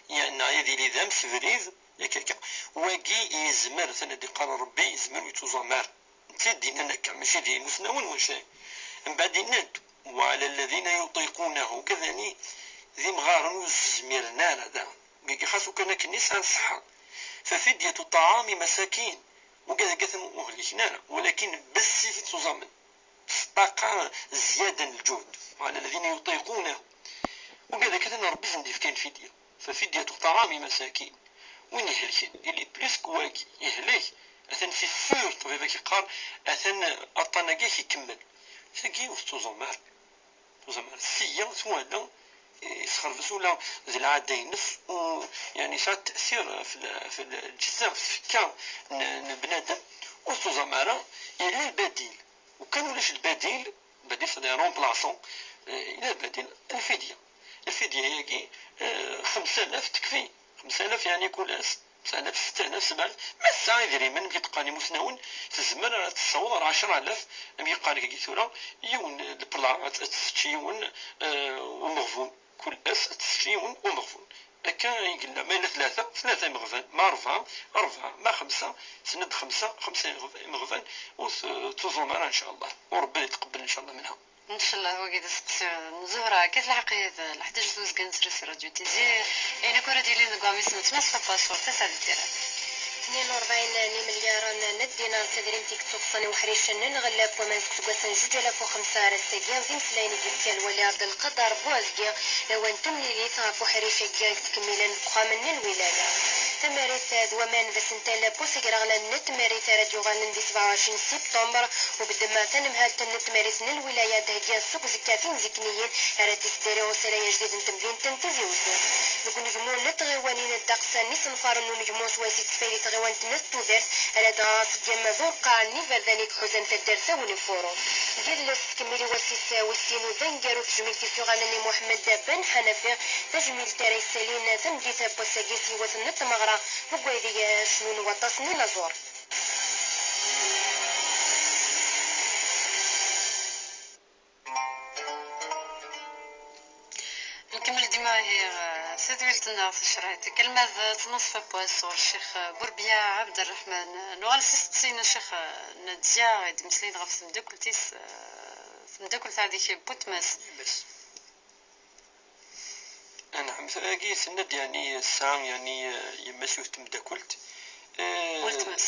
neɣ ad yili d amsebrid, yak akka. Wagi yezmer, atan ad d-iqqar Rebbi, yezmer ur yettuẓam ara. Netta i d-yennan akka, mačči d imusnawen, wacu. Mbeɛd yenna-d, "وعلى الذين يطيقونه", ugad-nni d imɣaren ur zmiren ara daɣen. Wigi xas ukan akken i sɛan ṣṣeḥḥa. "ففدية طعام مساكين." Ugad-agi atan ur hliken ara, walakin bessif i ttuẓamen. S ṭṭaqa zyada n lǧuhd. "وعلى الذين يطيقونه." Ugad-agi atan Rebbi sen-d-yefkan fidya. "ففدية طعام مساكين." Win ihelken, il est plus que wagi. Yehlek, atan c'est sûr, ṭṭbib-agi yeqqar, atan aṭṭan-agi ad k-ikemmel. Tagi ur tettuẓam ara. Tettuẓam ara. Sya twala, yesxerfes ula d lɛada-ines, u, yeɛni, yesɛa tteɛsir f l-, f lǧessa, f tfekka n, n bnadem, ur tuẓam ara, yella lbadil. Ukan ulac lbadil, lbadil c'est-à-dire remplaçant, eh, yella lbadil, lfidya. Lfidya-agi, eh, xemsa alaf tekfi, xemsa alaf yeɛni kul ass. Xemsa alaf, setta alaf, sebɛa alaf, ma tesɛa idrimen, amek i d-qqaren imusnawen, tezmer ad tessaweḍ ar ɛecra alaf, amek i qqaren dagi tura, yiwen, eh, lepla, ad, ad tessečč yiwen, eh, umeɣbun. Kul ass ad tessečč yiwen umeɣbun. Akka i yella. Ma yella tlata, tlata imeɣban, ma rebɛa, rebɛa, ma xemsa, tenna-d xemsa, xemsa imeɣ-, imeɣban, ur t-, ur ttuẓum ara, ncallah. U Rebbi ad yetqebbel, ncallah, منها. Ncallah, wagi d aseqsi n Zuhra. Akka d lḥeqq, d Leḥdiǧ Tuzga n Sres Radio Tizi. Ayen akk ara d-yilin deg wamis n ttnaṣfa n waṣur, tasaɛdit tira. Tnin u rebɛin n imelyaren n ddinars, tadrimt i yettuḍsan i uḥric n lɣella n waman seg useggas n zuǧ alaf u xemsa ar ass-agi, d imeslayen i d-yefka lwali Ɛebdelqader Buɛezgi, lawan n temlilit ɣef uḥric-agi i yettkemmilen deg uxxam n lwilaya. Tamarit d waman d asentel n wass agraɣlan n tmerrit ara d-yuɣalen di sebɛa u ɛecrin september, ugeddem tanemhalt n tmerrit n lwilaya d-theggi seg uzekka timzikniyin ara d-tesdari usalay ajdid n temdint n Tizi Uzzu. Deg unegmu n tɣiwanin, ddeqs n yisenfaren n unegmu swayes i tettfaydi tɣiwant n At Tudert, ala dɣa aṣeggem d urqaɛ n yiberdan i iḥuzan taddart Tawen Ifuru. Yal ass tettkemmil i wass-is wis sin, u d aneggaru tejmilt i s-yuɣalen i Muḥemmed Ben Ḥanafi, tajmilt ara yessalin tameddit n wass-agi s yiwet n tmeɣra deg waydeg cnun waṭas n inaẓuren. Nkemmel dima ihi, eh, tadwilt-nneɣ tacerɛit. Akken ma d ttnaṣfa n wass ɣur Ccix, eh, Burbiya Ɛebderreḥman. Nuɣal s isteqsiyen n Ccix, eh, Nadya i d-imeslayen ɣef temdakelt-is, eh, temdakelt hadi n Butmas. Anɛam, tagi tenna-d, yeɛni, tesɛa, yeɛni, eh, yemma-s yiwet n tmeddakelt. Eh, weltma-s.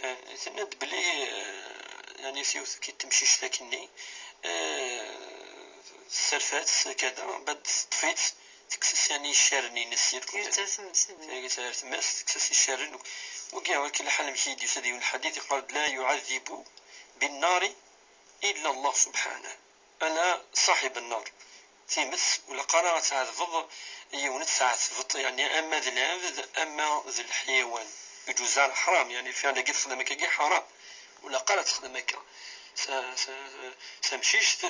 Eh, tenna-d belli, eh, yeɛni, s yiwet ki temcict akkenni, eh, tesserfa-tt, kada, bad teṭṭef-itt, tekkes-as, yeɛni, iccaren-ines, irkul, yeɛni. Tagi tesɛa tmes, tekkes-as iccaren. Wagi, akken lḥal, amek i d-yusa di yiwen lḥadit, yeqqar-d: "La yuɛadibu bin-nari illa Allah subḥanah." Ala ṣaḥib nnar. Times, ur ilaq ara ad tɛedbeḍ yiwen, ad tɛetbeḍ, yeɛni, ama d lɛebd, ama d lḥayawan. Ur iǧuz ara, ḥram, yeɛni, lfiɛl-agi texdem akkagi ḥram. Ur ilaq ara ad texdem akka. S-, s-, tamcict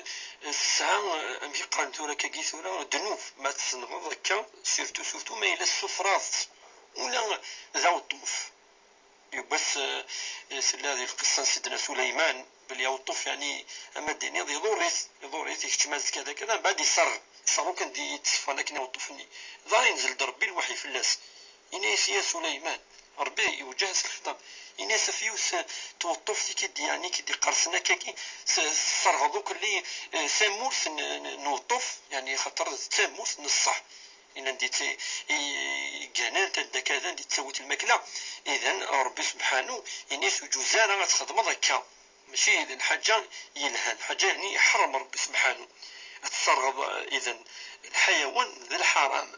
tesɛa, amek i qqaren tura akkagi tura, ddnub. Ma tezzenɣeḍ akka, surtout, surtout ma yella tessufraḍ-tt. Ula d aweṭṭuf. Yiwwas, eh, tella di lqissa n Sidna Suleyman, belli aweṭṭuf, yeɛni, ama d-tiniḍ, iḍurr-it, iḍurr-it, ikeččem-as-d kada, kada, mbeɛd iṣerɣ, iṣerɣ kan di, d-itteffɣen akken iweṭṭufen-nni. Dɣa yenzel-d Rebbi lweḥyi fell-as, yenna-yas: "Ya Suleyman", Rebbi iwejjeh-as lxiṭab, yenna-yas: "Ɣef yiwet, eh, tweṭṭuft i k-id-, yeɛni, i k-id-iqersen akkagi, s-, tesserɣeḍ akk-, eh, tamurt n, n, n uweṭṭuf, yeɛni, xaṭer d tamurt n ṣṣeḥ." Yellan di tt-, i, i gganen, anda kada, di ttawit lmakla. Idan, Rebbi subḥanu, ini-as ur iǧuz ara ad txedmeḍ akka. Mačči d lḥaǧa yelhan, lḥaǧa, yeɛni, iḥrem Rebbi subḥanu. Ad tesserɣeḍ, eh, idan, lḥayawan d lḥaram.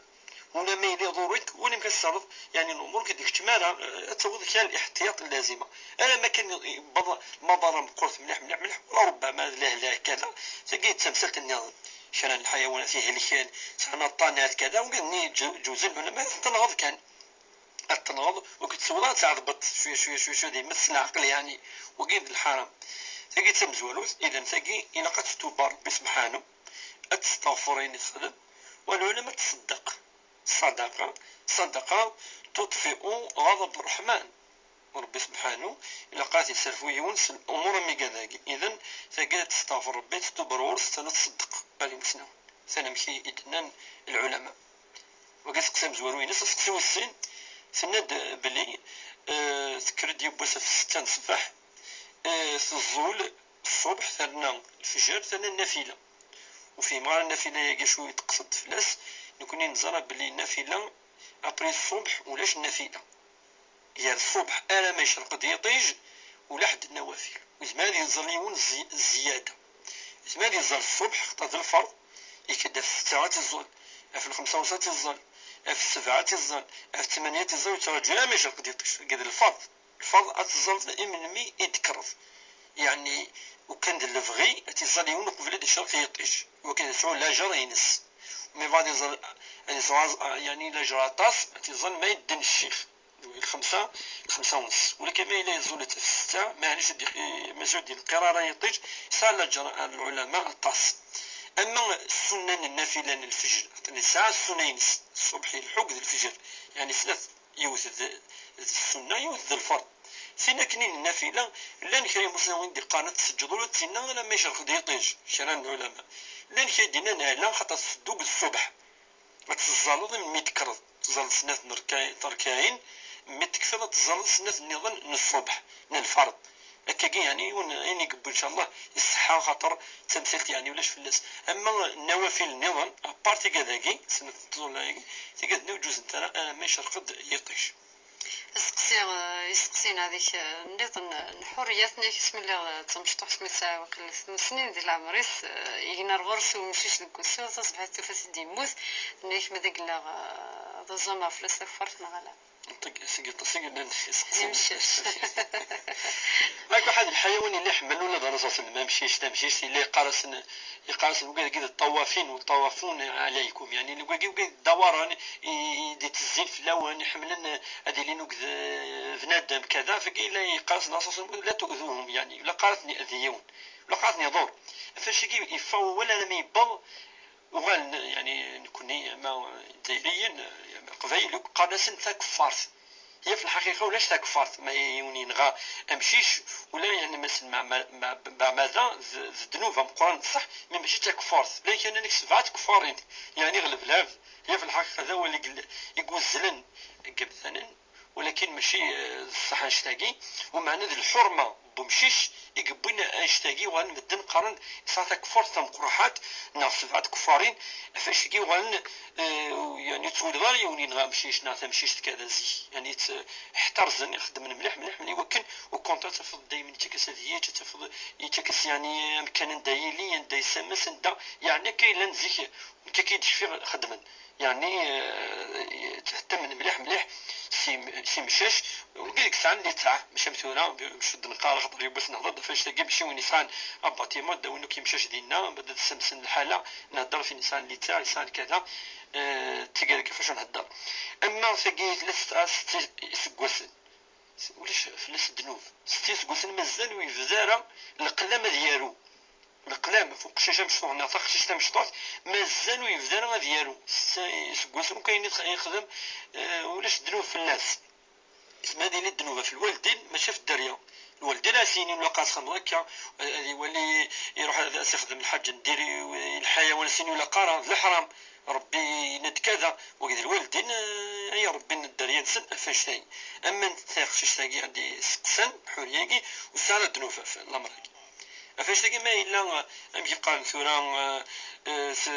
Ula ma yella iḍurr-ik, wali amek ad tesserɣeḍ, yeɛni, lumuṛ-ik ad ikeččem ara, eh, ad tawiḍ kra n liḥtiyaṭ n lazima. Ala ma kan yewweḍ lmaḍara meqqret mliḥ, mliḥ, mliḥ, wala rubbama d lehlak, kada, tagi d tamsalt nniḍen. Kra n lḥayawanat ihelken, sɛan aṭṭanat, kada, wigi-nni ǧ-, ǧuzen lɛulama ad tenɣeḍ kan. Ad tenɣeḍ, ur k-tessewweḍ ad tɛeḍbeḍ cwiya, cwiya, cwiya, cwiya, d yemmet s leɛqel, yeɛni. Wagi d lḥaram. Tagi d tamezwarut, idan tagi ilaq ad testuba Rebbi sebḥanu, ad testeɣfer ayen i texdem, wala, wala ma tṣeddeq. Ṣṣadaqa, ṣṣadaqa tuṭfi'u ɣaḍab Ṛṛeḥman. Ṛebbi sebḥanu, ilaq ad t-yesserfu yiwen s lumuṛ am wigad-agi. Idan, tagi ad testeɣfer Rebbi, tettub ɣur-s, tala tṣeddeq. Alim usnawen. Tala amek i d-nnan lɛulama. Wagi aseqsi amezwaru-ines, aseqsi wis sin, tenna-d belli, eh, tekker-d yiwwas ɣef ssetta n ṣṣbeḥ, eh, teẓẓul ṣṣubḥ, terna lefjer, terna nnafila. Ur fhimeɣ ara nnafila-agi acu i d-teqsed fell-as. Nekkni neẓra belli nnafila, après ṣṣubḥ, ulac nnafila. Gar ṣṣubḥ arama yecreq-d yiṭij, ulaḥedd nnawafil. Yezmer ad yeẓẓal yiwen zi-, zzyada. Yezmer ad yeẓẓal ṣṣubḥ, xaṭer d lferḍ, ikad ɣef ssetta ad t-iẓẓal, ɣef lxemsa ɣur-s ad t-iẓẓal, ɣef ssebɛa ad t-iẓẓal, ɣef ttmanya ad t-iẓẓal, ur yettraǧu arama yecreq-d yiṭij. Tagi d lferḍ. Lferḍ ad teẓẓaleḍ imenmi i d-tekkreḍ. Yeɛni, ukan d lebɣi, ad t-iẓẓal yiwen uqbel ad d-icreq yiṭij. Wakken ad yesɛu lajer-ines. Mais بعد يظل، يعني زواز، يعني إلا جرى طاس، تظل ما يدن الشيخ. الخمسة، الخمسة ونص. ولكن ما إلا يزول في الستة، معليش دي، ما زود دي القرار يطيج، سال العلماء الطاس. أما السنن النافلة الفجر، يعني ساعة السنين الصبح الحق ذي الفجر، يعني ثلاث يوث ذ-، ذ-، السنة يوث ذ الفرض. ثنا كنين النافلة، لان كريم مسلمين دي قانت تسجلوا له تسنا، أنا ما يشرخ دي يطيج، شران العلماء. لان كي دينا نعلم خاطر تصدق الصبح. ما تزالض مي تكرض، تزال سنات نركاين، تركاين، مي تكثر تزال سنات نيضن نصبح، نالفرض. هكاكي يعني، ون-، يعني يقبل إن شاء الله يصحى خاطر تمثيلت يعني ولاش فلاس. أما النوافل نيضن، أبارتي كذاكي، سنة الطول هاكي، تيقاد نوجوز نتا، أنا ما يشرقد يطيش. Aseqsi, eh, iseqsin هذيك, eh, nniḍen n Ḥuriyat, nnig isem lliɣ, eh, d tamecṭuḥt mi tesɛa waqila tmen snin di leɛmer-is, eh, yegna ɣur-s umcic deg wass-iw, taṣebḥit tufa-t-id yemmut, nnig ma d agellaɣ, eh, d aẓam ɣef fell-as takfart neɣ ala. Seg, seg, seg, seg, imcac. Ak waḥed lḥayawan yella iḥemmel ula d anaẓur s lmamcic, tamcict, yella yeqqar-asen, yeqqar-asen wigad-agi d ṭṭawafin u ṭṭawafun ɛalaykum, yeɛni wigad-agi, wigad ddawaren i, i d-itezzin fell-awen, iḥemmlen ad ilin akked, eh, bnadem, kada, fagi yella yeqqar-asen anaẓur s lmamcic, la tu'duhum, yeɛni, ula qqar-asen ad yiwen, ula qqar-asen iḍur. Ɣef wacagi yeffeɣ wawal armi yewweḍ, uɣalen, yeɛni, nekkni, ama Izzayriyen, ama Leqbayel, akk qqaren-asen takeffart. Hي في الحقيقة ulac takeffart, ma yiwen yenɣa amcic, ula yeɛni مثلا مع, مع, مع, مع ماذا, d, d ddnub ameqqran بصح, mais ماشي takeffart. لكن أنا نكسب بعد كفارين, يعني غلب العبد. هي في الحقيقة هذا هو اللي يقول-, يقول زلن قبثنا. ولكن ماشي, آه, الصح أنشتاقي, ومعنى ذي الحرمة بمشيش يقبلنا أنشتاقي وغنبدل نقارن ساعة كفار تم قروحات ناس بعد كفارين. فاش تجي وغن, آه, يعني تولد غير يونين غا مشيش ناس مشيش كذا زي, يعني ت-, احترزن يخدم مليح مليح مليح, وكن وكونتر تفض دايما يتكس هذه يتفض يتكس يعني أمكان دايلي داي سمس دا, يعني كي لنزيك كي كي تشفي خدمن. يعني, آه, تهتم مليح مليح سي, سي مشاش. وقال لك سان اللي تاع مش مثورة مش الدنقار خطر يبس نهضر فاش تلقى مشي وين يسان أباطيمون دا وينو كي مشاش دينا بدأت تسمسن الحالة. نهضر في نسان اللي تاع يسان كذا, آه, تلقى لك فاش نهضر. أما ثقي ثلاثة ستة سقوسن ولاش فلاس الذنوب. ستين سقوسن مازال ويبدا راه القلم ديالو. القلام فوق الشاشه مشطوح ناطق شاشه مشطوح مازال ويبدا راه غادي يارو س-، يسقوس وكاين يخ-، يخدم, آه، ولاش الذنوب في الناس. اسمها هذه اللي الذنوب في الوالدين ماشي في الدريه. الوالدين اسيني ولا قاس خدم هكا, آه، يولي يروح هذا يخدم الحاج ندير الحياه ولا سيني ولا قارا الحرام. ربي ند كذا وقد الوالدين, آه، يا ربي ند الدريه نسن فاش تاي. اما نتاخ شاش تاقي عندي سقسن حورياقي وسالا الذنوب في الامر هاقي. Ɣef annect-agi ma yella, amek yeqqaren tura, eh, eh, s-,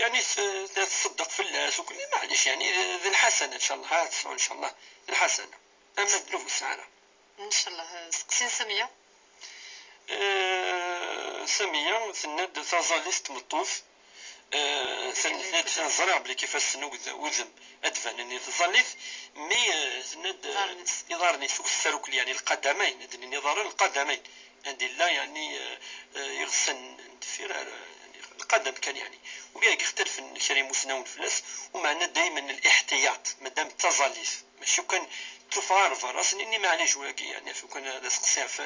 yeɛni s-, تصدق fell-as وكل, معليش, yeɛni d, d lḥasana, إن شاء الله, ha tesɛu, إن شاء الله, d lḥasana. Ama ddnub ur tesɛi ara. إن شاء الله, seqsin Samiya. Eh, Samiya tenna-d taẓallit n tmeṭṭut, eh, tenna-d ẓriɣ belli ifassen, ugd-, udem ad d-banen i tẓallit, mi, eh, tenna-d, eh, iḍarren-is, iḍarren-is ur ssarukli, yeɛni lqadamayn, ad d-nini iḍarren lqadamayn. Anda yella, yeɛni, eh, eh, iɣsan n deffir, eh, yeɛni, lqadam kan, yeɛni. Wigi i ixtalfen kra imusnawen fell-as, umeɛna daymen liḥtiyaṭ, madam d taẓallit, mačči kan tuffɣa ɣer berra, ad s-nini maɛlic wagi, yeɛni, ɣef ukan ad aseqsi ɣef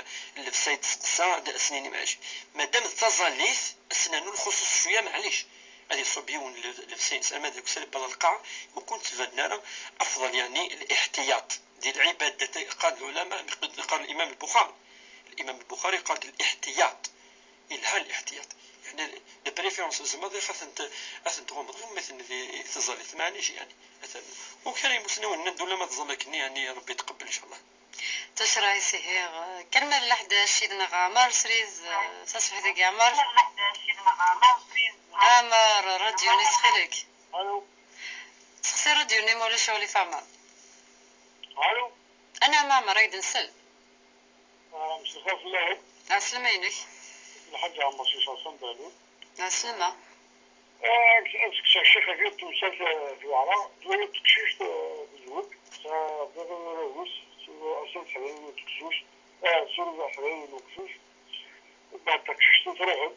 llebsa i d-teseqsa, ad s-nini maɛlic. Madam d taẓallit, ad s-nernu lxuṣuṣ cwiya, maɛlic. Ad iṣubb yiwen le-, llebsa-ines, ama d akessar, yewweḍ ɣer lqaɛa, ur kent-ttbaden ara, afḍal, yeɛni, liḥtiyaṭ. Di lɛibadat, qal lɛulama, qal Limam Lbuxari. Limam Lbuxari qal liḥtiyaṭ. Yelha liḥtiyaṭ. Yeɛni, de préférence, tzemreḍ ad tent-, ad tent-tɣummeḍ, am ma ten-, di, di tẓallit, maɛlic, yeɛni. Atan. U kra imusnawen nnan-d ulamma tẓallit-nni, yeɛni, Ṛebbi yetqebbel, إن شاء الله. Tusra i sihiɣ, kan ma d leḥdac yid-neɣ Ɛmar Srid, taṣebḥit-agi Ɛmar. Ɛmar, ṛṛadyu-nni ttxil-k. Alo. Sexsi ṛṛadyu-nni ma ulac aɣilif a Ɛmar. Alo. Anɛam a Ɛmar, ad k-d-nsel. Ah, mselxir fell-awen. Ɛeslama-inek. Lḥaǧ Ɛmar Si Ṣaṣan Balun. Ɛeslama. Eh, ad sekseɣ ccix ɣef yiwet temsalt, eh, d Waɛra, d wayeḍ teqcict, eh, tezweǧ, tesɛa baba n warraw-is, sin, sin teḥdayin n teqcict, eh, sin teḥdayin n uqcic, mbeɛd taqcict-nni truḥ-d.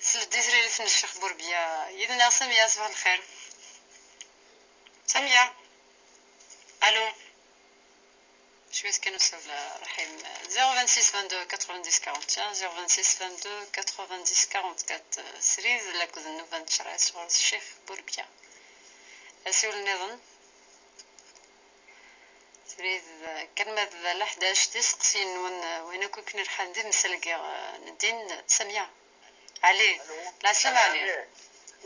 Sel-d i tririt n Ccix Burbiya. Yid-neɣ Samia, ṣbaḥ lxir. Samia. Allô. Cwiṭ kan usawal, Raḥim. Zéro vingt-six vingt-deux quatre-vingt-dix quarante et un, zéro vingt-six vingt-deux quatre-vingt-dix quarante-quatre. Srid, akked nnuba n tcerɛit ɣur-s Ccix Burbiya. Asiwel nniḍen. Srid, kan ma d leḥdac, d iseqsiyen-nwen, win akk i ken-irḥan d imselgi, eh, n ddin, Samia. Ɛli, lɛeslama Ɛli.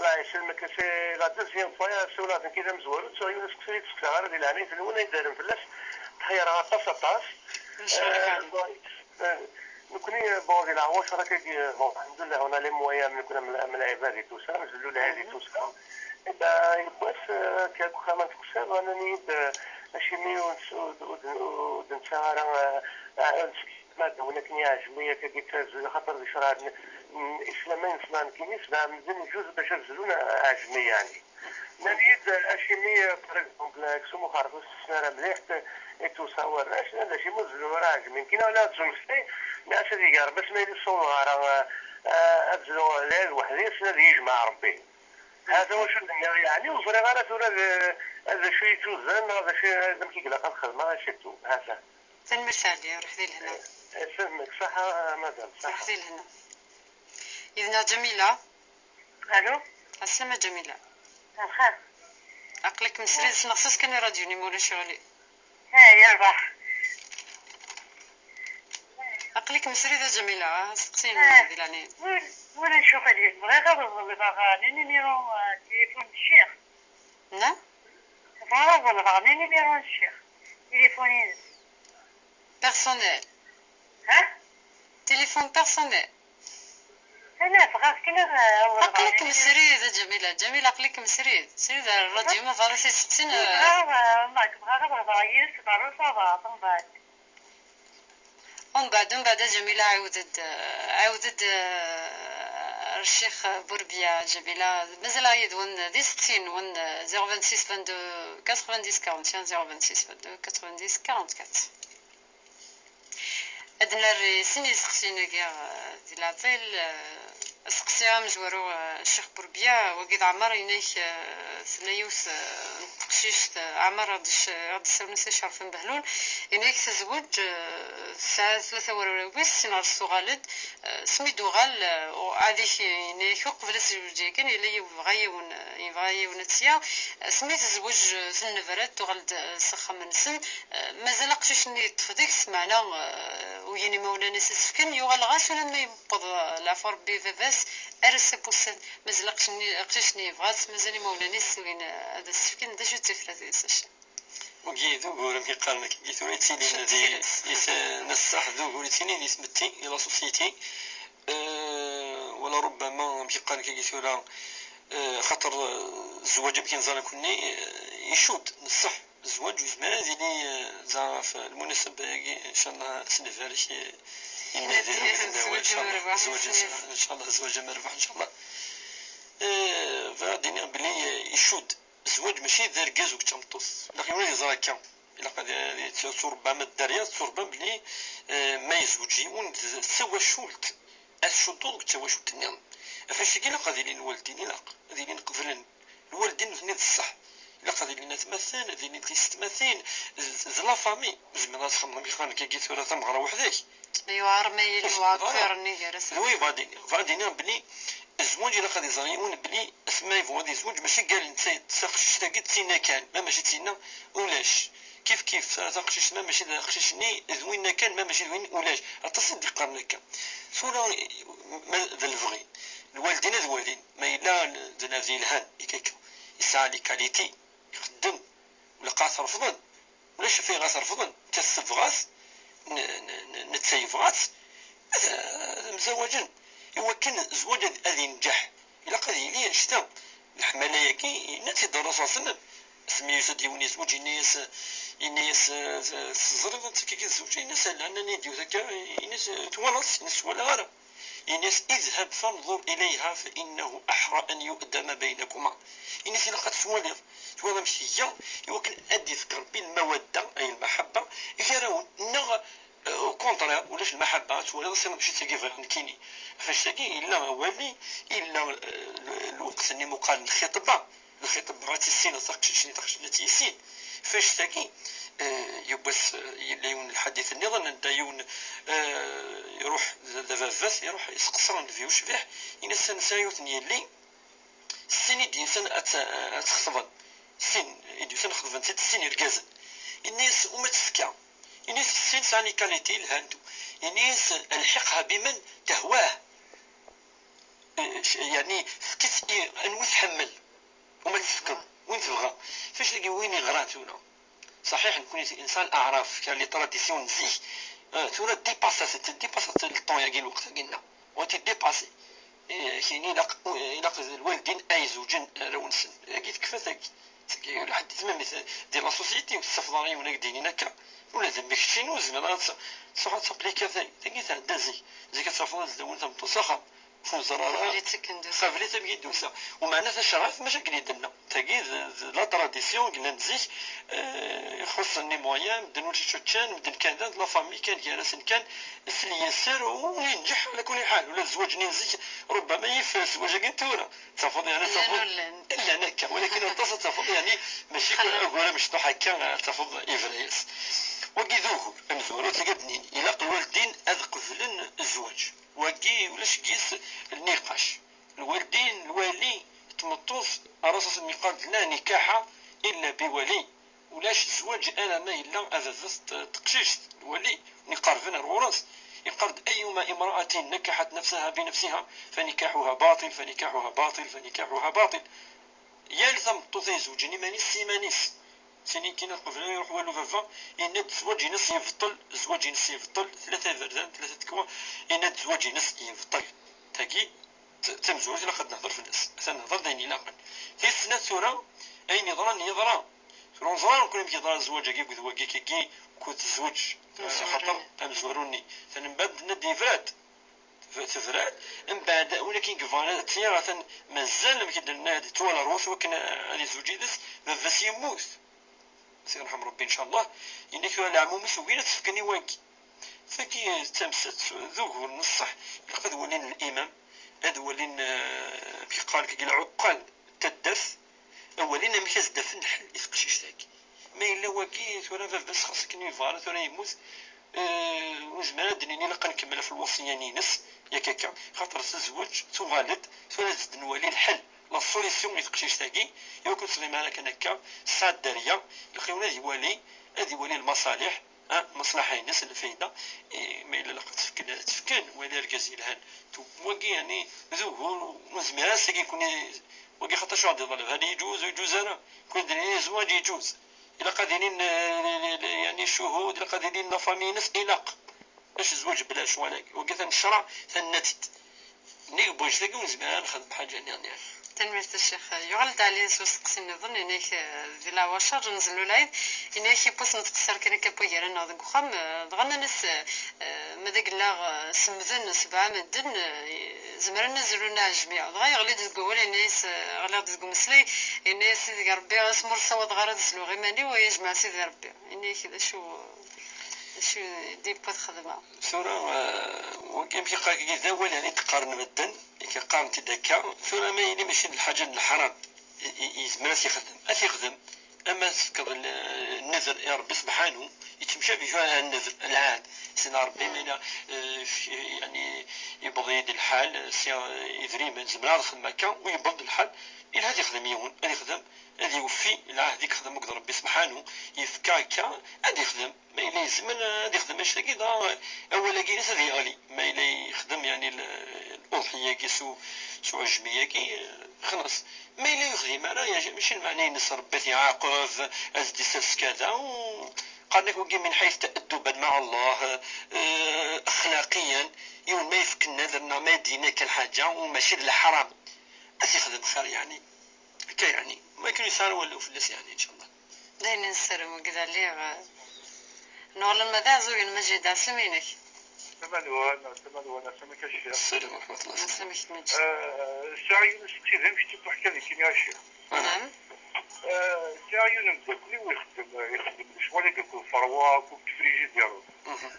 Allah yesselmek, c'est la deuxième fois, ssiwleɣ-d nekki d amezwaru, ttuɣ yiwen useqsi i d-seqsaɣ ara di leɛnayet-nwen, ay d-rren fell-as, tḥeyreɣ aṭas, aṭas. Nchallah. Eh, bon, eh, nekkni, bon, di leɛwacer akkagi, bon, alḥemdulillah, on a les moyens, nekkni am, am lɛibad et tout ça, nzellu lɛid et tout ça. Eh ben, yiwwas, eh, akka deg uxxam n teqsiḍ, nnan-iyi-d, eh, acimi ur ns-, ur d-, ur d-, ur d-nessaɣ ara, eh, eh, ur nsekcem ara d win akken iɛejmi, akkagi ttazul, axaṭer di ccreɛ n, n islam ayen sneɣ nekkini, sebɛa medden ijuz bac ad zlun aɛejmi, yeɛni. Nnan-iyi-d, acimi, par exemple, aksum uxerfus tessen ara mliḥ, et tout ça, warrac, nnan-d acimi ur zlun ara aɛejmi. Nekkini wala ad zun fell-i, nniɣ-as ad ig Rebbi asmi ad ssiwḍeɣ ara, eh, eh, ad zluɣ lɛid weḥd-i, ad yejmeɛ Rebbi. Hata wacu d-nniɣ, yeɛni ur ẓriɣ ara tura d, d acu i tt-uzan, neɣ d acu, d amek i ilaq ad xedmeɣ, et cetera. Hata. Tanemmirt a Ɛli, ruḥ di lehna. Eh, yesselmek, ṣaḥa, madam, ṣaḥa. Ruḥ di lehna. Yid-neɣ Ǧamila. Alo? Ɛeslama Ǧamila. Lxir. Aql-ikem srid, sneɣ-as kan i rradyu-nni, ma ulac aɣilif. Eh, yerbeḥ. Aql-ikem srid a Ǧamila, ah, steqsi-inu di leɛnaya-m. Ur, ur ulac aɣilif, bɣiɣ ad ḍelbeɣ, eh, le numéro, eh, téléphone n ccix. Nɛam? Bɣiɣ ad ḍelbeɣ le numéro n ccix. Téléphone-ines. Personnel. Ha? Téléphone personnel. Ala, bɣiɣ kan ad, eh, awḍeɣ. Aql-ikem srid a Ǧamila. Ǧamila, aql-ikem srid. Srid ar rradyu, ma bɣiḍ ad t-isteqsin, eh. Bɣiɣ, eh, ma bɣiɣ ad ḍelbeɣ yid-s ɣer usaḍar, mbeɛd. Umbeɛd, umbeɛd a Ǧamila, ɛiwed-d, ɛiwed-d, eh, ar Ccix Burbiya. Ǧamila, mazal-aɣ yid-wen d isteqsiyen-nwen, eh, zéro vingt-six vingt-deux quatre-vingt-dix quarante et un, zéro vingt-six vingt-deux quatre-vingt-dix quarante-quatre. Ad nerr i sin iseqsiyen-agi, eh, di leɛṭil, eh, Aseqsi amezwaru, eh, Ccix Burbiya, wagi d Ɛmer, yenna-k, eh, tella yiwet, eh, n teqcict, eh, Ɛmer, ad d-ic-, ad d-issawlen s Acerf n Behlul, yenna-k tezweǧ, eh, tesɛa tlata warraw-is, sin ɣer-s tuɣal-d, eh, asmi d-tuɣal, eh, u-, ad ik-, yenna-k uqbel ad tezweǧ yakan, yella yebɣa yiwen, eh, yebɣa yiwen ad tt-yaɣ, asmi tezweǧ, eh, tennebra-d, tuɣal-d, eh, s axxam-nsen, eh, mazal aqcic-nni yeṭṭef deg-s, meɛna, eh, uyin imawlan-is ad s-fken, yuɣal ɣas ulamma yewweḍ, eh, leɛfu Rebbi i baba-s, ar ass-a n wussan, mazal aqcic-nni, aqcic-nni yebɣa-tt, mazal imawlan-is ugin, eh, ad as-fken. D acu d tifrat-is, a Ccix? Wagi d ugur, amek i qqaren akka, tura yettilin di, di t-, n ṣṣeḥ, d ugur yettilin di tmetti, di la société. Eh, wala rubbama, amek i qqaren akka tura, eh, xaṭer, eh, zzwaǧ amek i neẓra nekkni, eh, icudd, n ṣṣeḥ. Zzwaǧ ur yezmir ad yili, eh, da ɣef lmunasaba-agi, incallah, ad s-nbarek, eh, i Imadiyen, incallah, zzwaǧ amerbuḥ, incallah. Eh, bɣiɣ ad d-iniɣ belli, eh, icudd zzwaǧ mačči d argaz akked tmeṭṭut. Ilaq yiwen ad iẓer akka. Ilaq ad, ad yetturebba ama dderya, tetturebba belli, eh, ma yezweǧ yiwen d, d tawacult, ad tcuddeḍ deg tawacult-nniḍen. Ɣef wacagi ilaq ad ilin waldin, ilaq ad ilin qeblen. Lwaldin nutni d ṣṣeḥ. Ilaq ad ilin atmaten, ad ilin tiysetmatin, d, d la famille. Zemreḍ ad txedmeḍ mi xanek agi tura tameɣra weḥd-k. Yuɛer ma yili uɛekkiren gar-asen. Oui, bɣiɣ ad iniɣ, bɣiɣ ad iniɣ belli zzwaǧ ilaq ad iẓer yiwen belli asma yebɣu ad izweǧ, mačči gal netta, taqcict-agi d tinna kan, ma mačči d tinna, ulac. Kif kif, taqcict ma mačči d aqcic-nni, d winna kan, ma mačči d win, ulac. Aṭas i d-iqqaren akka. Tura, ma d lebɣi, lwaldin ad walin, ma yella d nadi yelhan, i kaka, yesɛa les qualités, ixeddem, ulac ad t-refḍen, ulac ɣef ayɣer ad t-refḍen, netta tebɣa-t, n-, n-, n-, netta yebɣa-tt, ad, ad mzawaǧen. Iwakken zzwaǧ ad, ad yenǧeḥ, ilaq ad yili annect-a. Leḥmala-agi, yenna-tt-id Ṛṛasul sallam. Asmi yusa-d yiwen yezweǧ, yenna-yas, yenna-yas, eh, teẓriḍ anta akka i tzewǧeḍ? Yenna-yas, ala, nnan-iyi-d yiwet akka, yenna-yas, twalaḍ-tt? Yenna-yas, walaɣ ara. Yenna-yas, اذهب فانظر إليها فإنه أحرى أن يؤدم بينكما. Yenna-yas, ilaq ad twaliḍ, twalaḍ amek tga, iwakken ad d-ifk Ṛebbi lmawadda, ay lmaḥabba, gar-awen, neɣ, eh, au contraire, ulac lmaḥabba, ad twaliḍ ass-a mačči d tagi bɣiɣ nekkini. Ɣef annect-agi, yella awali, yella, eh, l-, lweqt-nni muqal n lxiṭba, lxiṭba ad tissineḍ taqcict-nni, taqcict-nni ad tt-yissin. Ɣef annect-agi, eh, yiwwas, eh, yella yiwen n lḥadit nniḍen, anda yiwen, eh, iruḥ d, d baba-s, iruḥ iseqsa Nnbi ucbiḥ, ini-as, nesɛa yiwet n yelli, sin i d-yusan ad t-, ad t-xeṭben. Sin i d-yusan xeṭben-tt-id sin irgazen. Ini-as, uma tefka. Ini-as, sin sɛan les qualités yelhan. Ini-as, ألحقها بمن تهواه. Eh, c-, yeɛni, efk-itt i anwa i tḥemmel. Uma tefkeḍ, win tebɣa. Ɣef annect-agi win yeɣran tura. Ṣaḥiḥ, nekkni d insan aɛraf, kra les traditions n zik, eh, tura dipasat, dipasat le temps-agi, lweqt-agi-nneɣ. Wa t-id-dipasi. Eh, kini ilaq, ilaq d lwaldin ay izewǧen arraw-nsen. Agi tekfa tagi. Tagi, lḥedd, même di la société, ur tettafeḍ ara yiwen ad k-d-yinin akka. Ula d mmi keččini ur tezmireḍ ara ad t-, tṛuḥ ad taplika tagi. Tagi tɛedda zik. Zik ad tafeḍ ad d-awin tameṭṭut s axxam. Ur neẓri ara. Qabel i tt-akken d-tusa. Qabel i tt-akken d-tusa. Umeɛna tacerɛet, mačči akken i d-tenna. Tagi d, d la tradition i yellan zik, eh, ixuṣṣen les moyens, medden ulac acu ččan, medden kan da, d la famille kan gar-asen kan, s lyaser, u yenǧeḥ ɛla kulli ḥal. Ula d zzwaǧ-nni n zik, rubbama yif zzwaǧ-agi n tura. Tafeḍ, yeɛni, llan tafeḍ, ur llan. Llan akka, walakin aṭas ad tafeḍ, yeɛni, mačči kan agur amecṭuḥ akka, ad tafeḍ yebra-yas. Wagi d ugur amezwaru, tagi ad d-nini, ilaq lwaldin ad qeblen zzwaǧ. Wagi ulac deg-s lniqac. Lwaldin, lwali, tmeṭṭut, Ṛṛasul yeqqar-d, لا نكاح إلا بولي. Ulac zzwaǧ alamma yella baba-s d teqcict, lwali, win iqerben ar ɣur-s. Yeqqar-d, أيما امرأة نكحت نفسها بنفسها فنكاحها باطل، فنكاحها باطل، فنكاحها باطل. Yal tameṭṭut ay izewǧen iman-is s yiman-is. Sinin kan qbel ad iruḥ walu baba, yenna-d zzwaǧ-ines yebṭel, zzwaǧ-ines yebṭel, tlata iberdan, tlata tekwa, yenna-d zzwaǧ-ines yebṭel. Tagi, d tamezwarut ilaq ad nehder fell-as. Atan nehder d ayen ilaqen. Tis snat tura, ayen yeḍran yeḍra. Tura ur neẓri ara nekkni amek yeḍra zzwaǧ-agi akked wagi akkagi, akked zzwaǧ, eh, axaṭer amezwaru-nni. Tanembad tenna-d yebra-d. Tebra-d. Mbeɛd, win akken yebɣan ad tt-yaɣ, atan mazal, amek i d-nenna, ad yettwali rrut wakken ad izweǧ yid-s, baba-s yemmut. Ad t-yerḥem Ṛebbi, ncallah. Yenna-k tura leɛmum-is ugin ad t-fken i wagi. Tagi d tamsalt, d ugur n ṣṣeḥ. Ilaq ad walin limam, ad walin, eh, amek yeqqar deg lɛuqqal n taddart, ad walin amek ad s-d-afen lḥel i teqcict-agi. Ma yella wagi tura baba-s xas akken yebɣa ara tura yemmut, eh, ur nezmir ad d-nini ilaq ad nkemmel ɣef lweṣṣiya-nni-ines, yak akka, xaṭer tezweǧ, tuɣal-d, tura ad s-d-nwali lḥel, la solution i teqcict-agi, iwakken ur teḍlim ara kan akka, tesɛa dderya, ilaq yiwen ad iwali, ad iwali lmaṣaliḥ, ah, lmaṣlaḥa-ines, lfayda, eh, ma yella ilaq ad tt-fken, ad tt-fken, wali argaz yelhan. Tu-, wagi, yeɛni, d ugur, ur nezmir ara s-agi nekkni, wagi xaṭer acu ɣ-d-iḍleb, hal yeǧuz, ur yeǧuz ara, nekkni d-nini zzwaǧ yeǧuz. Ilaq ad inin, eh, li-, li-, li-, yeɛni, ccuhud, ilaq ad inin la famille-ines, ilaq. Bac zzwaǧ bla ccɣel-agi. Wagi atan ccṛeɛ, tanna-tt-id. Nnig n wannect-agi ur nezmir ara nexdem ḥaǧa nniḍen. Tanemmirt a Ccix. Yuɣal-d Ɛli s usteqsi nniḍen, yenna-k, eh, di leɛwacer nzellul lɛid, yenna-k yiwwas nettqeṣṣir kan akka n wagar-nneɣ deg uxxam, eh, dɣa nnan-as, eh, ma d agellaɣ, eh, semmden sebɛa medden, eh, zemren ad zlun aɛejmi. Dɣa yeɣli-d deg wawal, yenna-yas, eh, ɣliɣ-d deg umeslay, yenna-yas Sidi Ṛebbi, asmi ur ssawaḍeɣ ara ad zluɣ iman-iw, ay ajmaɛ Sidi Ṛebbi. Ini-ak d acu, d acu i d-yewwi txedma. Tura, eh, wagi amek yeqqar, d awal, yeɛni, d-qqaren medden, yeqqaren-t-id akka. Tura ma yili mačči d lḥaǧa n leḥram, i-, i-, yezmer ad t-yexdem, ad t-yexdem. Ama tefkeḍ l-, nnedr i Ṛebbi subḥanu, yettemcabi tura nnedr, lɛahd. Sina Ṛebbi ma yella, eh, f-, yani, yewweḍ-iyi-d lḥal, eh, sɛiɣ, eh, idrimen, zemreɣ ad xedmeɣ akka, u yewweḍ-d lḥal, yelha ad yexdem yiwen, ad yexdem, ad yewfi lɛahd i yexdem akked Ṛebbi subḥanu, yefka akka, ad yexdem. Ma yella yezmer ad yexdem annect-agi, dɣa awal-agi-ines ad yeɣli. Ma yella yexdem, yani, l-, luḍḥiya-agi s u-, s uɛejmi-agi, xlaṣ. Ma yella ur yexdim ara, yani, mačči lmeɛna-ines Ṛebbi ad t-iɛaqeb, ad s-d-isers kada, u qqaren-ak wagi min ḥayt ta'adduban ma'a Allah, eh, axlaqiyan, yiwen ma yefk nnedr neɣ ma d-yenna kan lḥaǧa, u mačči d leḥram, ad t-yexdem xir, yani. Akka, yani, ma akken ur yesɛi ara walu fell-as, yani, in ca Allah. D ayen i nessaram, wagi d aliɣ. Nuɣal ma d aɛzugen, Maǧid, ɛeslama-inek. Salam wan, salam wan, salam ka Ccix. Salam ورحمة الله. Ɛeslama-k, Maǧid. Eh, sɛiɣ yiwen usteqsi d amecṭuḥ kan nekkini a Ccix. Naɛam. Eh, sɛiɣ yiwen umeddakel-iw ixeddem, ixeddem lecɣal-agi akked lferwa, akked frigidaire. Mhm.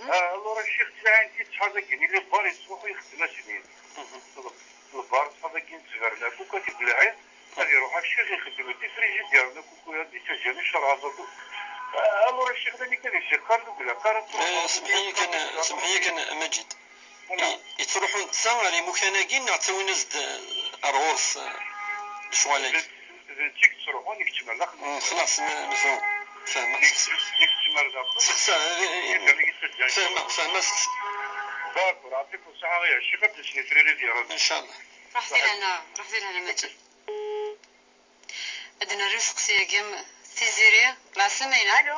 Eh, alors a Ccix, ttlaɛin-t-id ṣṣḥab-agi, les bars yettruḥu ixeddem-asen-id. Mhm. Lbar ṣṣḥab-agi n ttberna, kuka tibelɛin, ad iruḥ a Ccix ixeddem-d ifrigidiren, kuka ad ittaǧǧan ccrab, aku-, alors a Ccix, d amek ad isiqqar, d ugla, qqar ad truḥ. Eh, semḥ-iyi kan, semḥ-iyi kan, a Maǧid. Voilà. I-, yettruḥu netta ɣer imukan-agi neɣ ttawin-as-d, eh, ar ɣur-s, eh, lecɣal-agi? D, d netta i yettruḥun, ikeččem ar daxel. Mm, xlaṣ, ma, mefhum. Fehmeɣ. Ikeččem ar daxel. Seqsa, eh, eh, fehmeɣ, fehmeɣ, seqsa. D'accord, ɛṭikum ṣṣeḥḥa, a Ccix, ad d-asen ifrigidiren. Incallah. Ruḥ di lehna, ruḥ di lehna, Maǧid. Ad d-nerr isteqsi-agi am Tiziri, lɛeslama-inem. Alo,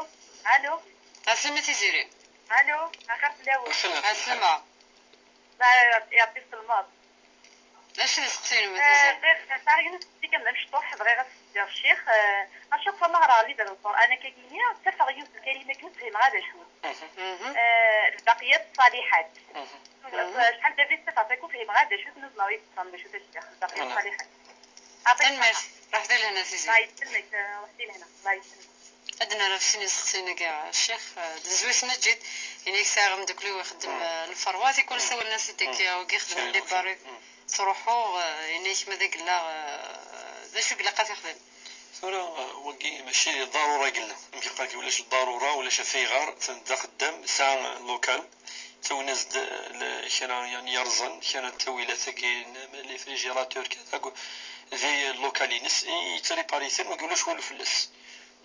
alo. Lɛeslama Tiziri. Alo, axir fell-awen. Lɛeslama. Iɛeṭṭi sselmaḍ. D acu i d isteqsi-inem a Tiziri? Eh, bɣiɣ, sɛiɣ yiwen usteqsi kan d amecṭuḥ, bɣiɣ ad s-d-iniɣ ccix, eh, à chaque fois ma ɣreɣ lider n Lqur'an akkagini, ttafeɣ yiwet n lkalima akken ur fhimeɣ ara d acu. Mhm. Eh, lbaqiyat ṣṣaliḥat. Mhm. Acḥal d abrid ttafeɣ-t akk ur fhimeɣ ara d acu-t, ma tzemreḍ ad yi-d-tfehmeḍ d acu-t a Ccix, lbaqiyat ṣṣaliḥat. Tanemmirt. Ruḥ di lehna, Tiziri. Allah yesselmek, eh, ruḥ di lehna. Allah yesselmek. Ad d-nerr ɣef sin isteqsiyen-agi, a Ccix, eh, d nezwi-t Maǧid, ini-ak sɛiɣ ameddakel-iw ixeddem, eh, lferwa, tikwal sawlen-as-id akka, wigi ixeddmen les bars, ttruḥuɣ, eh, ini-ak ma d agella, eh, d acu i ilaq ad t-ixdem? Tura, eh, wagi mačči d ḍarura agella. Amek i qqaren, ulac ḍarura, ulac afayɣar, atan d axeddam, yesɛa local. Ttawin-as-d, eh, l-, kra, yani, yerẓen, kra n ttawilat-agi, n, n lifrijiratör, kra, akked, di local-ines, i, yettripari-ten, wagi ulac walu fell-as.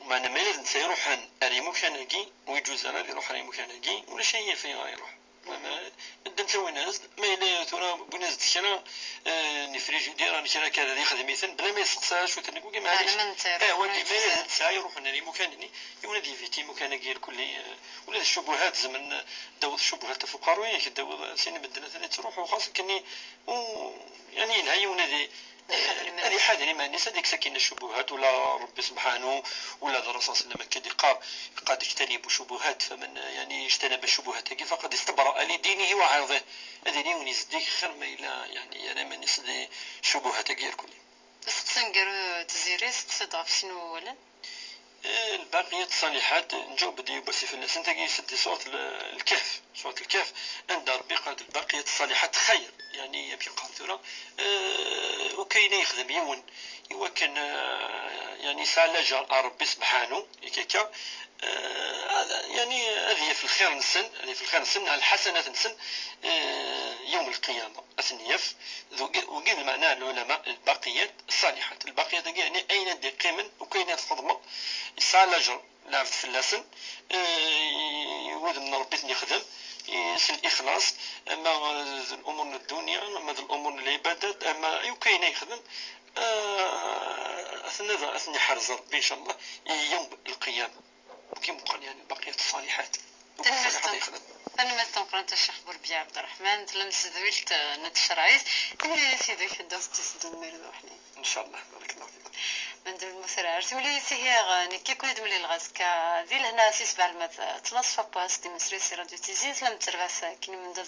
Meɛna ma yella d netta iruḥen ar imukan-agi, ur yeǧǧuz ara ad iruḥ ar imukan-agi, ulac ayen yifen ara iruḥ. Meɛna, medden ttawin-as-d, ma yella tura wwin-as-d kra, eh, n ifrijidiren, kra akka, ad ixdem-iten, bla ma yesteqsa acu-ten, wagi, meɛlic. Meɛna ma netta iruḥ, eh, wagi, ma yella d netta iruḥen ar imukan-nni, yiwen ad yeviti imukan-agi irkelli, eh, ula d ccubuhat, zemren ad d-taweḍ ccubuhat ɣef uqerruy-ik, ad d-taweḍ sin medden atan yettruḥu, xas akken i-, u-, yani yelha yiwen ad i-, ad iḥader iman-is, ad ikkes akkin ccubuhat, ula Rebbi subḥanu, ula d Rasul sallam akka d-iqqar, iqqar-d: اجتنبوا الشبهات، فمن, yani, اجتنب الشبهات-agi, فقد استبرأ لدينه وعرضه. Ad yili yiwen yezdig xir ma yella, yani, yerra iman-is di ccubuhat-agi irkelli. Aseqsi aneggaru, Tiziri, seqsi-d ɣef sin wawalen. Eh, lbaqiyat ṣṣaliḥat, nǧaweb-d yiwwas fell-asen, tagi s-, di surat l-, Lkehf, surat Lkehf, anda Rebbi iqqar-d: الباقيات الصالحات خير. Yani, amek yeqqar tura, eh, ukayen ay yexdem yiwen, iwakken, eh, yani, yesɛa lajer ar Rebbi subḥanu, yak akka, eh, ad, yani, ad yaf lxir-nsen, ad yaf lxir-nsen, neɣ lḥasanat-nsen, eh, yawm lqiyama. Ad ten-yaf, d wagi, wagi d lmeɛna n lɛulama, lbaqiyat ṣṣaliḥat. Lbaqiyat-agi, yani, ayen ad d-iqqimen, akk ayen ad txedmeḍ, yesɛa lajer lɛebd fell-asen, eh, wudem n Rebbi i ten-ixdem, eh, s lixlaṣ, ama d lumuṛ n ddunya, ama d lumuṛ n lɛibadat, ama akk ayen ay yexdem, eh, ad ten-, ad ten-iḥrez Rebbi, incallah, i yawm lqiyama. Wagi meqqren, yani, lbaqiyat ṣṣaliḥat. Tanemmirt. Ṣṣaliḥat yexdem. Tanemmirt tameqqrant a Ccix Burbiya Ɛebderreḥman, tellam s tedwilt, eh, n tcerɛit. Timlilit yid-k, ad d-taseḍ tis d lmir d uḥnin. Incallah, barakallahu fikum. Mendeb Mutraɛer, timlilit ihi, eh, nekk akk ad d-mlileɣ azekka di lehna si sebɛa lmat, eh, tnaṣfa n wass, di Mesri si Radio Tizi, tellam d tarbaɛt, eh, akken i mendeb